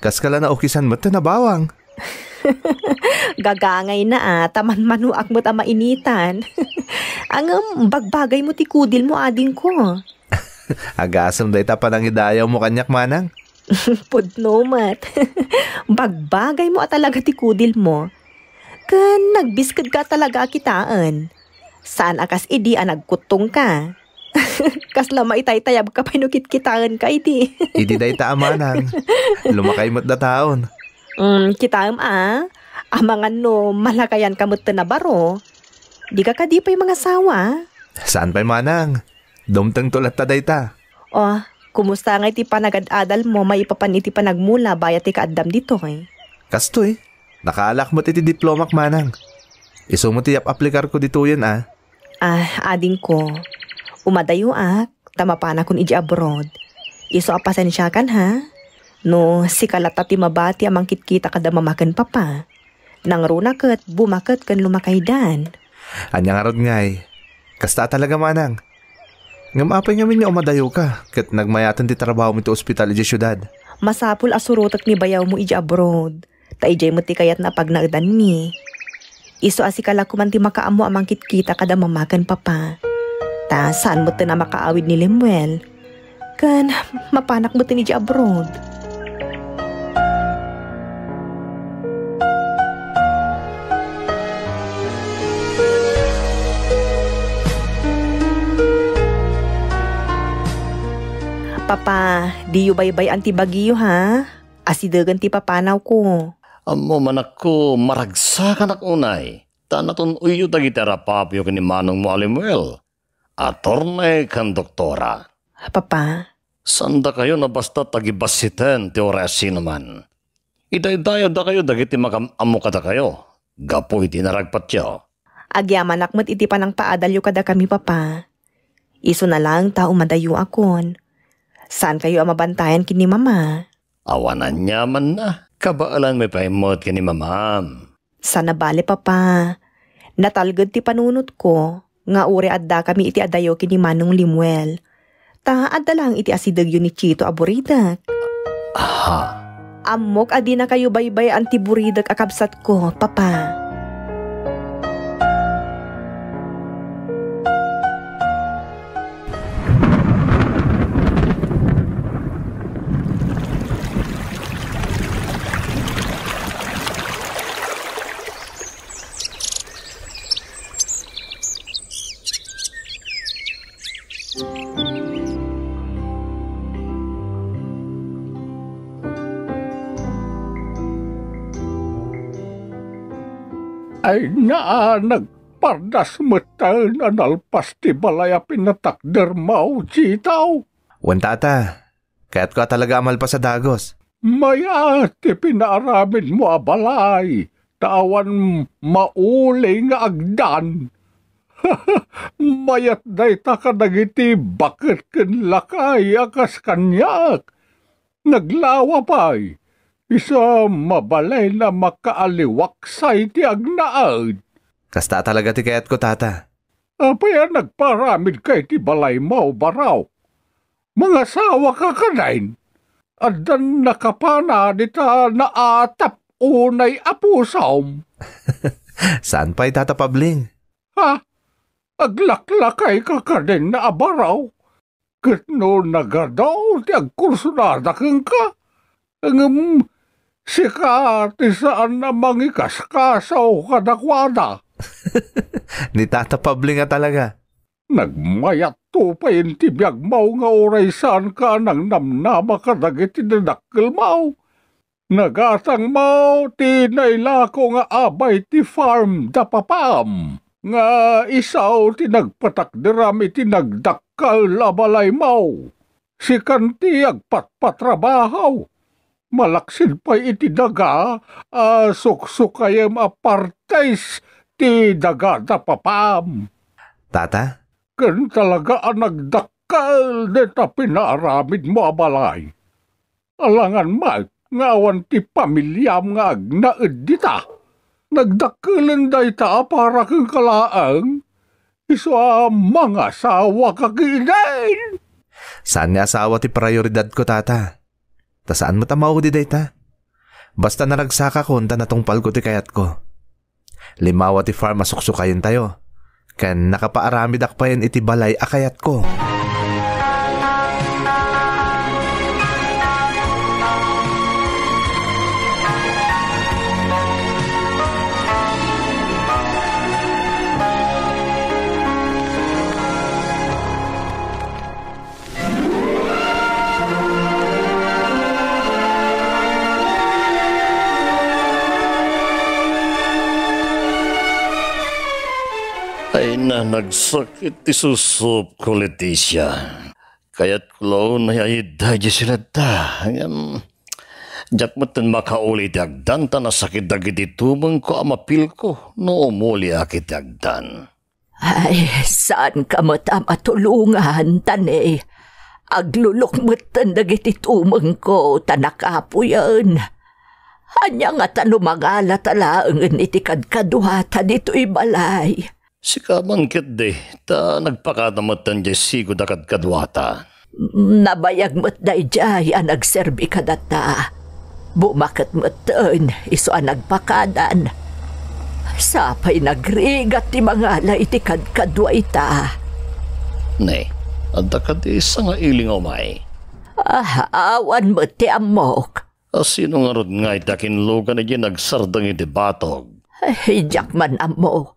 Kas ka la naukisan met a nabawang. Gagangay na a, ta manmanuak met a mainitan. Ngem, bagbagay mo ti kudil mo, adingko. Agasem dayta panangidayaw mo kaniak, manang. Pudno met. Bagbagay mo a talaga ti kudil mo. Ken nagbisked ka talaga a kitaen. Saan a kas idi a nagkuttong ka. Kasla maitaytayab ka pay no kitkitaen ka idi. Idi dayta a manang. Lumakay met dataon. Mm, kitaem a. Amangan no malakayan ka met ti nabaro. Di ka kadi pay mangasawa? Saan pay manang? Dumtengto latta dayta. Oh, kumusta ngay ti panagad-adal mo maipapan iti panagmula bayat ti kaaddam ditoy? Kastoy, nakaalak met iti diplomak, manang. Isu met ti yap-aplikarko ditoyen a. Ah, adingko, umadayoak, ta mapanakon iti abroad. Isu a pasensiakan, ha? No, sika latta ti mabati a mangkitkita kada mama ken papa. Nangruna ket bumaket ken lumakaydan. Ania ngarud ngay? Kasta talaga, manang. Ngem apay ngamin nga umadayoka ket nagmayaten ti trabahom iti ospital idiay siudad? Masapul a surotek ni bayawmo idiay abroad, ta idiay met ti kayatna a pagnaedanmi. Isu a sika la koman ti makaammo a mangkitkita kada mama ken papa. Ta saan metten a makaawid ni Lemuel. Ken mapanak metten idiay abroad. Papa, diyo baybay-an ti bagiyo, ha? Asidegen ti papanawko. Ammom, anakko, maragsakanak unay, ta natun-oyyo dagiti arapapyo ken ni manongmo a Lemuel. Attorney ken doktora. Papa. Saandakayo a basta agibassiten ti uray a sinuman. Idaydayawdakayo dagiti makam-ammo kadakayo gapu iti naragpatyo. Agyamanak met iti panangpaadalyo kadakami, Papa. Isuna laeng ta umadayoakon. Saankayo a mabantayan ken ni Mama. Awan aniamanna. Kabaelanmi pay met ken ni Mamam. Sana bale, Papa. Natalged ti panunotko nga uray addakami iti adayo ken ni Manong Lemuel. Ta adda laeng iti asidegyo ni Chito a buridek. Aha. Ammok a dinakayo baybay-an ti buridek a kabsatko, Papa. Ay, naa, nagpardas metten a nalpas ti balay a pinatakdermo, Chito. Wen, Tata, kayatko a talaga a malpas a dagus. Mayat ti pinaaramidmo a balay, ta awan mauli nga agdan. Mayat dayta kadagiti baket ken lakay a kas kaniak. Naglawa pay, isu a mabalin a makaaliwaksay ti agnaed. Kasta talaga ti kayatko, Tata. Apay a nagpaaramidka iti balaymo, Baro? Mangasawaka kadin? Addan nakapana dita naatap unay a pusom. Saan pay, Tata Pabling? Ha? Aglaklakayka kadin a Baro? Ket no nagadu ti agkursunada kenka, ngem sika ti saan a mangikaskaso kadakuada. Ni Tata Pabling a talaga. Nagmayatto pay ti biagmo nga uray saanka a nangnamnama kadagiti dadakkelmo. Nagatangmo ti nailako nga abay ti farm da papam, nga isu ti nagpatakderam iti nagdakkel a balaymo. Sikan ti agpatpatrabaho, malaksid pay iti daga a suksukayem a partes ti daga da papam. Tata? Ken talaga a nagdakkel deta pinaaramidmo a balay. Alangan met nga awan ti pamiliam nga agnaed dita. Nagdakkelen dayta a para kenka laeng. Isu a mangasawaka ketdin. Saan nga asawa ti prioridadko, tata. Ta saan met a maudi dayta. Basta naragsakakon ta natungpalko ti kayatko. Limawa ti farm a suksukayentayo, ken nakapaaramidak payen iti balay a kayatko. Ay na, nagsakit ti susupko, Leticia. Kayatko la unay a idda idiay siledta. Ngem, diak metten makauli iti agdan ta nasakit dagiti tumengko a mapilko no umuliak iti agdan. Ay, saanka met a matulongan, ta ne, aglulok metten dagiti tumengko ta nakapuyen. Ania ngata no mangalata laengen iti kadkaduata ditoy balay? Sika man ketdi, ta nagpakada metten diay sigud a kadkaduata. Nabayag met daydiay a nagserbi kadatta. Bumaket metten isu a nagpakadan. Sapay nagrigat ti mangala iti kadkadua ita. Ne, adda kadi sangailing a umay? Ah, awan met ti ammok. A sino ngarud ngay ti akinlugan idiay nagsardeng iti batog? Ay, diak man ammo.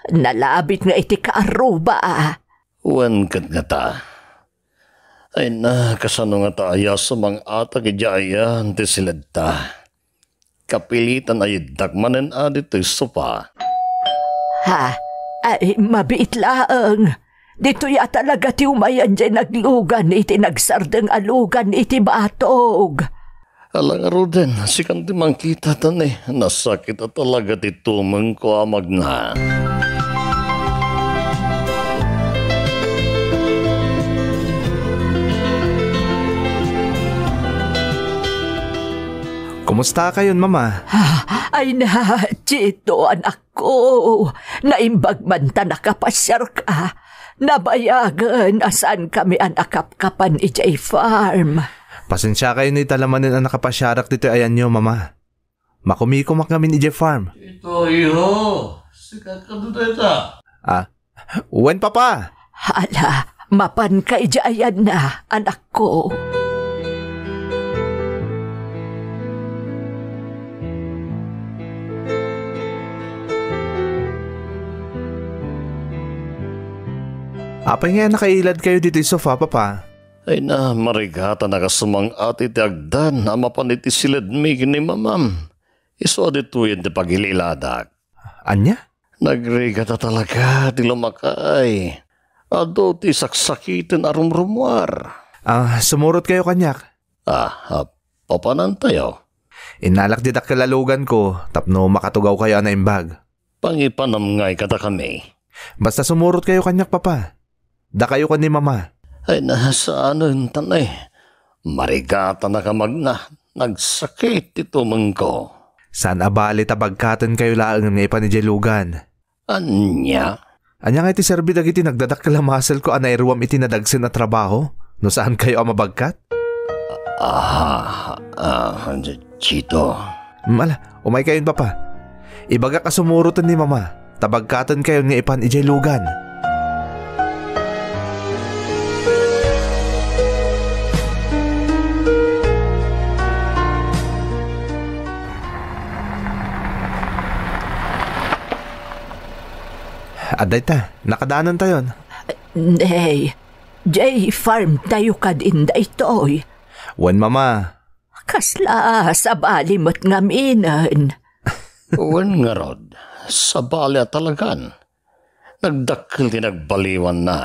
Nalabit nga iti kaarruba, a. Wen ket ngata. Ay na, kasano ngata aya sumang-atak idiay ayan ti siledta? Kapilitan a iddak manen a ditoy sofa. Ha? Ay, mabiit laeng. Ditoy a talaga ti umayan diay naglugan iti nagsardeng a lugan iti batog. Ala ngaruden, sikan ti mangkita ta ne, nasakit a talaga ti tumengko a magna. Kumusta kayon, Mama? Ah, ay na, Chito, anak ko, naimbag man ta nakapasiarka. Nabayagen a saankami a nakapkapan idiay farm. Pasensiakayon no ita la manen a nakapasiarak ditoy ayanyo, Mama. Makumikumak ngamin idiay farm. Ito, iho. Sika kano dayta? Ah, wen, Papa. Hala, mapanka idiay ayanna, anakko. Apay nga nakailadkayo ditoy sofa, Papa? Ay na, marigatan a kasumang-at iti agdan a mapan iti siledmi ken ni Mamam. Isu a ditoyen ti pagililadak. Ania? Nagrigat a talaga ti lumakay. Adu ti saksakiten a rumrumuar. Ah, sumurotkayo kaniak. Ah, ah, papanantayo? Innalak diay dakkel a luganko tapno makatugawkayo a naimbag. Pangipanam ngay kadakami. Basta sumurotkayo kaniak, Papa. Dakayo ken ni Mama. Ay, na, saanen, tan, ay. Marigatanaka magna. Nagsakit ti tumengko. Saan a bali ta bagkatenkayo laeng nga ipan idiay lugan. Ania? Ania nga iti serbi dagiti nagdadakkel a muscle-ko a nairuam iti nadagsen a trabaho no saankayo a mabagkat? Ah, ah, Chito. Mm, ala, umaykayon, Papa. Ibagak a sumuroten ni Mama, ta bagkatenkayon nga ipan idiay lugan. Adda ita, nakadanontayon. Nay, jay farm tayo kadin daytoy. Wen, Mama. Kasla sabali met ngaminen. Wen ngarud, sabali a talagan. Nagdakkel ti nagbaliwanna,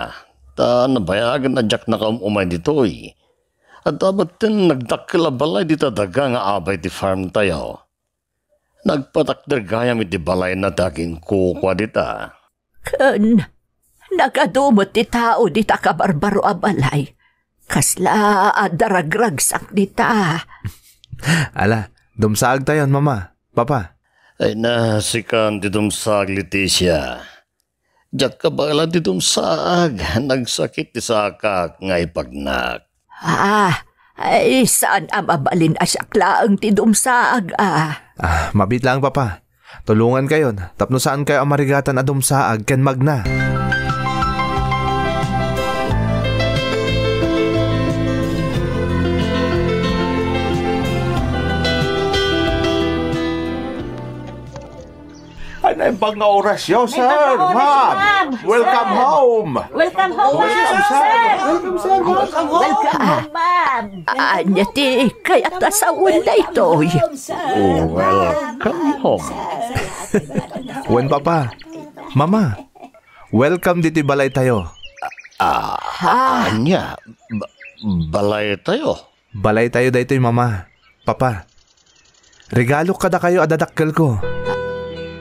ta nabayagen a diak nakaum-umay ditoy. Adda metten nagdakkel a balay dita daga nga abay ti farm tayo. Nagpatakder gayam iti balayna ti aginkukua dita. Ken nagadu met ti tao dita kabarbaro a balay. Kasla adda ragragsak dita. Ala, dumsaagtayon, Mama, Papa. Ay na, sikan ti dumsaag, Leticia. Diak kabaelan ti dumsaag. Nagsakit ti sakak nga ipagnak. Ah, ay, saan a mabalin a siak laeng ti dumsaag, ah. Ah, mabiit laeng, Papa. Tulongankayon tapno saankayo a marigatan a dumsaag ken magna. Ay, naimbag nga oras yo, sir, ma'am. Welcome home. Welcome home, sir. Welcome, sir. Welcome, sir, ma'am. Welcome home, ma'am. Ania ti kayat a sawen daytoy? Welcome home. Wen, Papa, Mama, welcome ditoy balaytayo. Ah, ania? Ba-, balaytayo? Balaytayo daytoy, Mama, Papa. Regalok kadakayo a dadakkelko.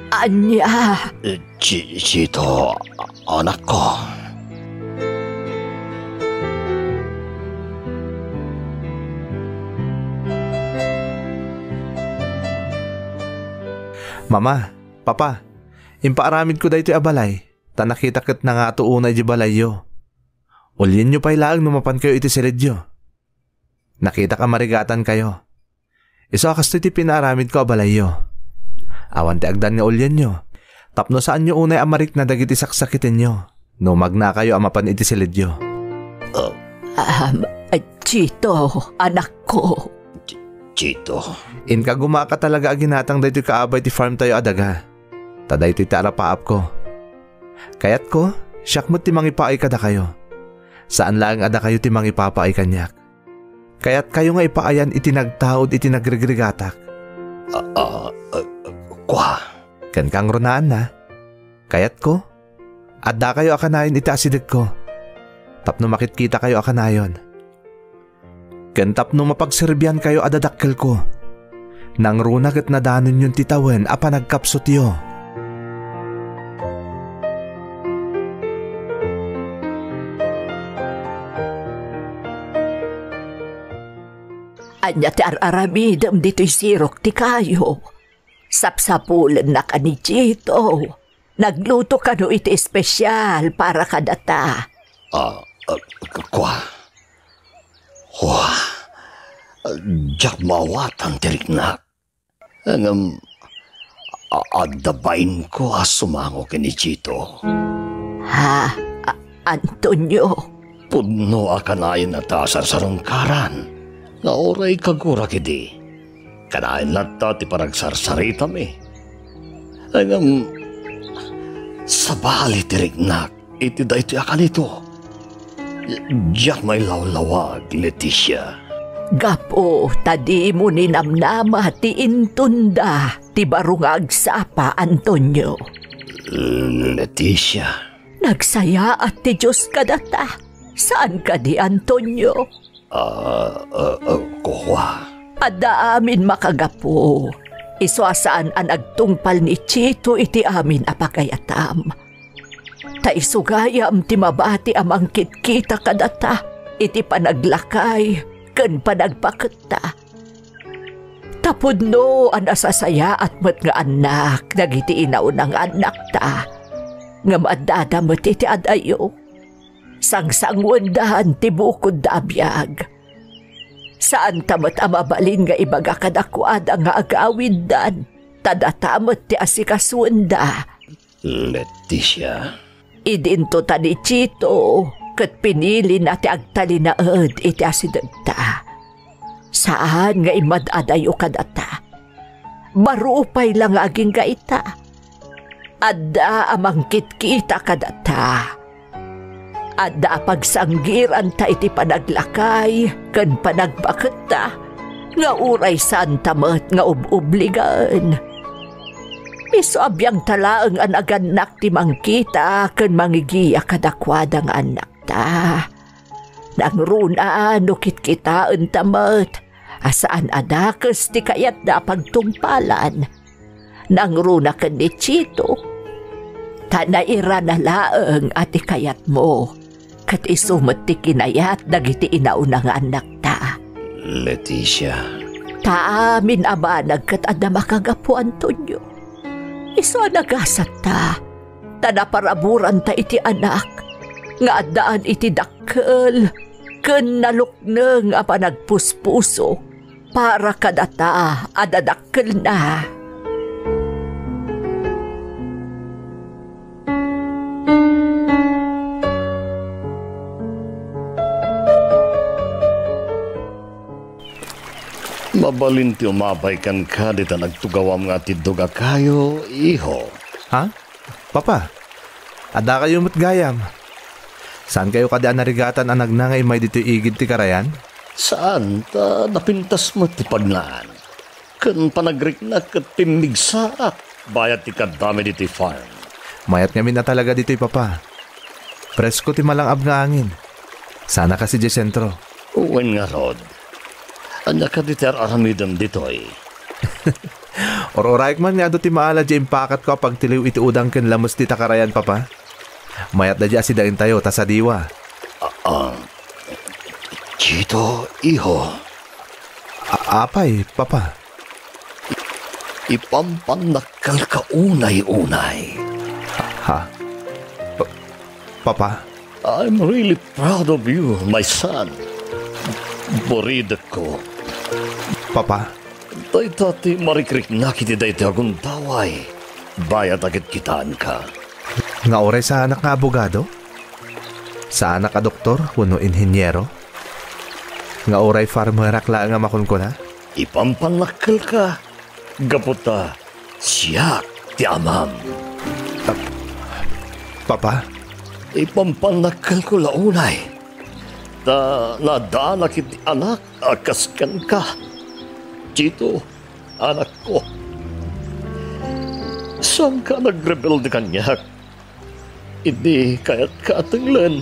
Ania? Eh, Chi-, Chito, anakko. Mama, Papa, impaaramidko daytoy a balay, ta nakita ket nangato unay di balayyo. Ulienyo pay laeng no mapankayo iti siledyo. Nakitak a marigatankayo. Isu a kastoy ti pinaaramidko a balayyo. Awan ti agdan nga ulienyo, tapno saanyo unay a marikna dagiti saksakitenyo no magnakayo a mapan iti siledyo. Ah, Chito, anakko. Ch-, Chito. Inka gumaka talaga a ginatang daytoy kaabay ti farmtayo a daga. Ta daytoy ti arapaapko. Kayatko, siak met ti mangipaay kadakayo. Saan laeng a dakayo ti mangipapaay kaniak. Kayatkayo nga ipaayan iti nagtaud iti nagrigrigatak. Ah, ah, ah, kua? Ken kangrunaanna, kayatko, addakayo a kanayon iti asidegko, tapno makitkitakayo a kanayon. Ken tapno mapagserbiankayo a dadakkelko, nangruna ket nadanonyon ti tawen a panagkapsutyo. Ania ti ar-aramidem ditoy sirok ti kayo? Sapsapulennak a ni Chito. Nagluto kano iti espesial para kadata. Ah, ah, kua? Kua? Diak maawatan ti riknak. Ngem, a-, adda bainko a sumango ken ni Chito. Ha? A-, Antonio? Pudno a kanayon a ta sarsarungkaran, nga uray kagurak idi. Kanayon latta ti panagsarsaritami. Ngem, sabali ti riknak iti daytoy a kalito. Diak mailawlawag, Leticia. Gapu ta dimo ninamnama ti intunda ti baro nga agsapa, Antonio. Leticia. Nagsayaat ti Dios kadata. Saan kadi, Antonio? Ah, ah, ah, kua? Adda amin makagapu. Isu a saan a nagtungpal ni Chito iti amin a pagayatam. Ta isu gayam ti mabati a mangkitkita kadata iti panaglakay ken panagbaketta. Ta pudno a nasasayaat met nga annak dagiti inauna nga annakta, ngem addada met iti adayo. Sangsanguendan ti bukodda a biag. Saanta met a mabalin nga ibaga kadakuada nga agawiddan, ta data met ti asikasuenda. Leticia. Idinto ta ni Chito ket pinilina ti agtalinaed iti asidegta. Saan nga immad-adayo kadata. Baro pay la nga agingga ita. Adda a mangkitkita kadata. Adda a pagsanggiranta iti panaglakay ken panagbaketta nga uray saanta met nga ub-ubligen. Isu a biangta laeng a nagannak ti mangkita ken mangigiya kadakuada nga annakta. Nangruna no kitkitaenta met a saan a dakes ti kayatda a pagtungpalan. Nangruna ken ni Chito, ta nairana laeng a ti kayatmo, ket isu met ti kinayat dagiti inauna nga annakta. Leticia. Ta amin a banag ket adda makagapu, Antonio. Isu a nagasatta, ta naparaburanta iti anak nga addaan iti dakkel ken nalukneng a panagpuspuso para kadata a dadakkelna. Mabalin ti umabay kenka dita nagtugawam nga atiddog a kayo, iho. Ha? Papa, adda kayo met gayam. Saan kayo kadi a narigatan a nagnangay may ditoy igid ti karayan? Saan, ta napintas met ti pagnaan. Ken panagriknak ket pimmigsaak bayat ti kaddami ditoy farm. Mayat ngamin a talaga ditoy, Papa. Presko ti malangab nga angin. Sana kasi di sentro. Wen ngarud, ania kadi ti ar-aramidem ditoy? Or-oraek man nga adu ti maala di impakatko a pagtiliw iti udang ken lames dita karayan, Papa. Mayat da di asidaentayo ta sadiwa. Ah, ah. Chito, iho. A-, apay, Papa? Ipampannakkelka unay-unay. Ha? Pa-, Papa? I'm really proud of you, my son. Buridekko. Papa? Dayta ti marikriknak iti daytoy a gundaway. Bayat a kitkitaenka. Nga uray saanak nga abogado? Saanak a doktor wenno inheniero? Nga uray farmerak laeng a makunkuna? Ipampannakkelka, gapu ta siak ti amam. Ah, Papa? Ipampannakkelko la unay, ta naadaanak iti anak a kas kenka. Chito, anakko, saanka a nagrebelde kaniak idi kayatka a tenglen,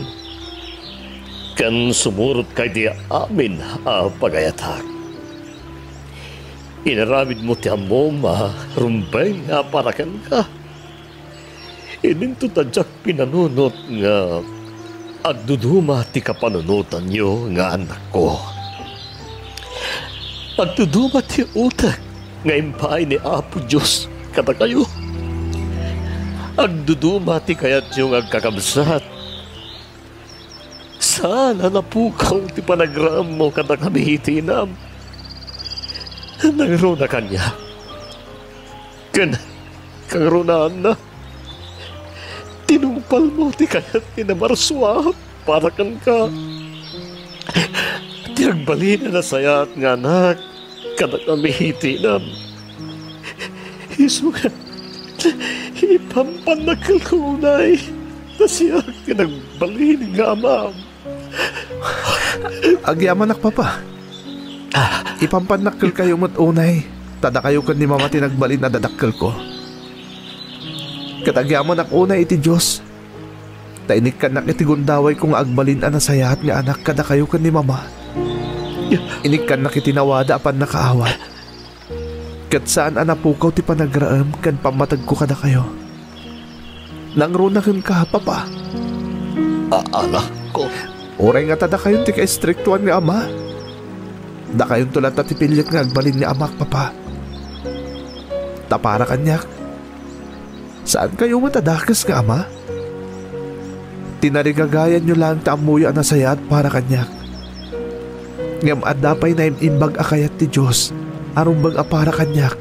ken sumurotka iti amin a pagayatak. Inaramidmo ti ammom a rumbeng a para kenka. Idinto ta diak pinanunot nga agduduma ti kapanunotanyo nga anakko. Agduduma ti utek nga impaay ni Apo Dios kadakayo. Agduduma ti kayatyo nga agkakabsat. Saan a napukaw ti panagraemmo kadakami iti inam. Nangruna kaniak. Ken kangrunaanna, tinungpalmo ti kayat ni Ina Marsua para kenka. Ti agbalin a nasayaat nga anak kadakami iti inam. Isu nga ipampannakkelko unay, ta siak ti nagbalin nga amam. Agyamanak, Papa. Ipampannakkelkayo met unay, ta dakayo ken ni Mama ti nagbalin a dadakkelko. Ket agyamanak unay iti Dios, ta inikkannak iti gundawayko nga agbalin a nasayaat nga anak kadakayo ken ni Mama. Inikkannak iti nawada a pannakaawat. Ket saan a napukaw ti panagraem ken pammategko kadakayo. Nangruna kenka, Papa. A-, anakko. Uray ngata dakayon ti kaistriktoan nga ama, dakayonto latta ti pillit nga agbalin nga amak, Papa. Ta para kaniak, saankayo met a dakes nga ama. Tinarigagayanyo laeng ti ammoyo a nasayaat para kaniak. Ngem adda pay naim-imbag a kayat ti Dios a rumbeng a para kaniak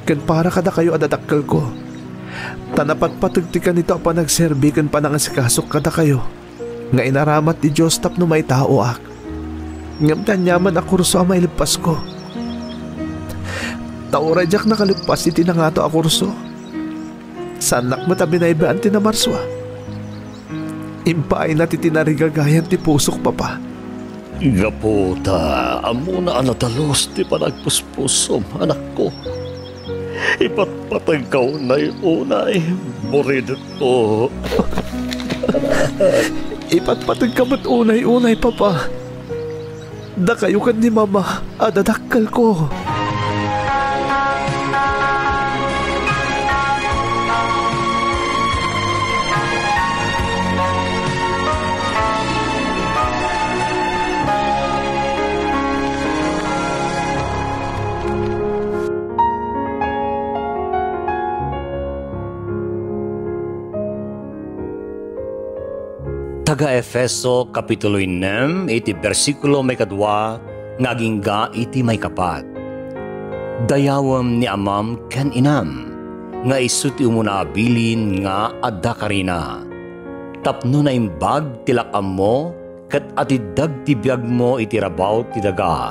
ken para kadakayo a dadakkelko. Ta napatpateg ti kanito a panagserbi ken panangasikasok kadakayo nga inaramat ti Dios tapno maitaoak. Ngem ti aniaman a kurso a maileppasko. Ta uray diak nakaleppas iti nangato a kurso, saannak met a binaybay-an ti Ina Marsua. Impaayna ti tinarigagayan ti pusok, Papa. Gapu ta ammona a nadalus ti panagpuspusom, anakko. Ipatpategka unay-unay, buridekko. Ipatpategka met unay-unay, Papa. Dakayo ken ni Mama a dadakkelko. Taga-Efeso, kapitulo ennem, iti bersikulo maikadua nga agingga iti maikapat. Dayawem ni amam ken inam, nga isu ti umuna a bilin nga adda karina. Tapno naimbag ti lak-ammo, ket atiddeg ti biagmo iti rabaw ti daga.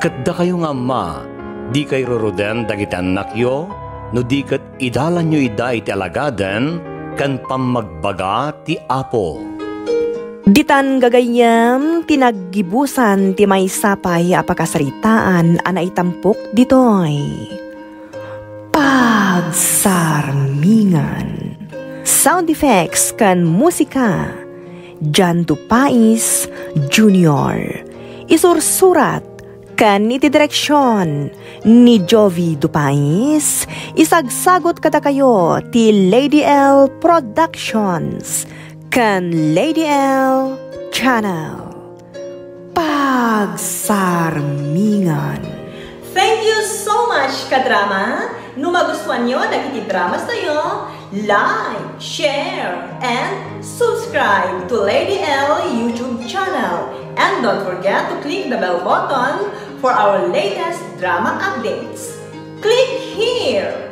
Ket dakayo nga amma, dikay ruruden dagiti annakyo, no di ket idalanyo ida iti alagaden ken pammagbaga ti Apo. Ditan gagayyem ti naggibusan ti maysa pay a pakasaritaan a naitampok ditoy Pagsarmingan. Sound effects ken musika, Jan Dupais Junior. Isursurat ken iti direksyon ni Jovi Dupais. Isagsagot kadakayo ti Lady L Productions ken Lady L Channel. Pagsarmingan. Thank you so much, kadrama! No magustuanyo dagiti dramas tayo, like, share, and subscribe to Lady L YouTube channel. And don't forget to click the bell button for our latest drama updates. Click here!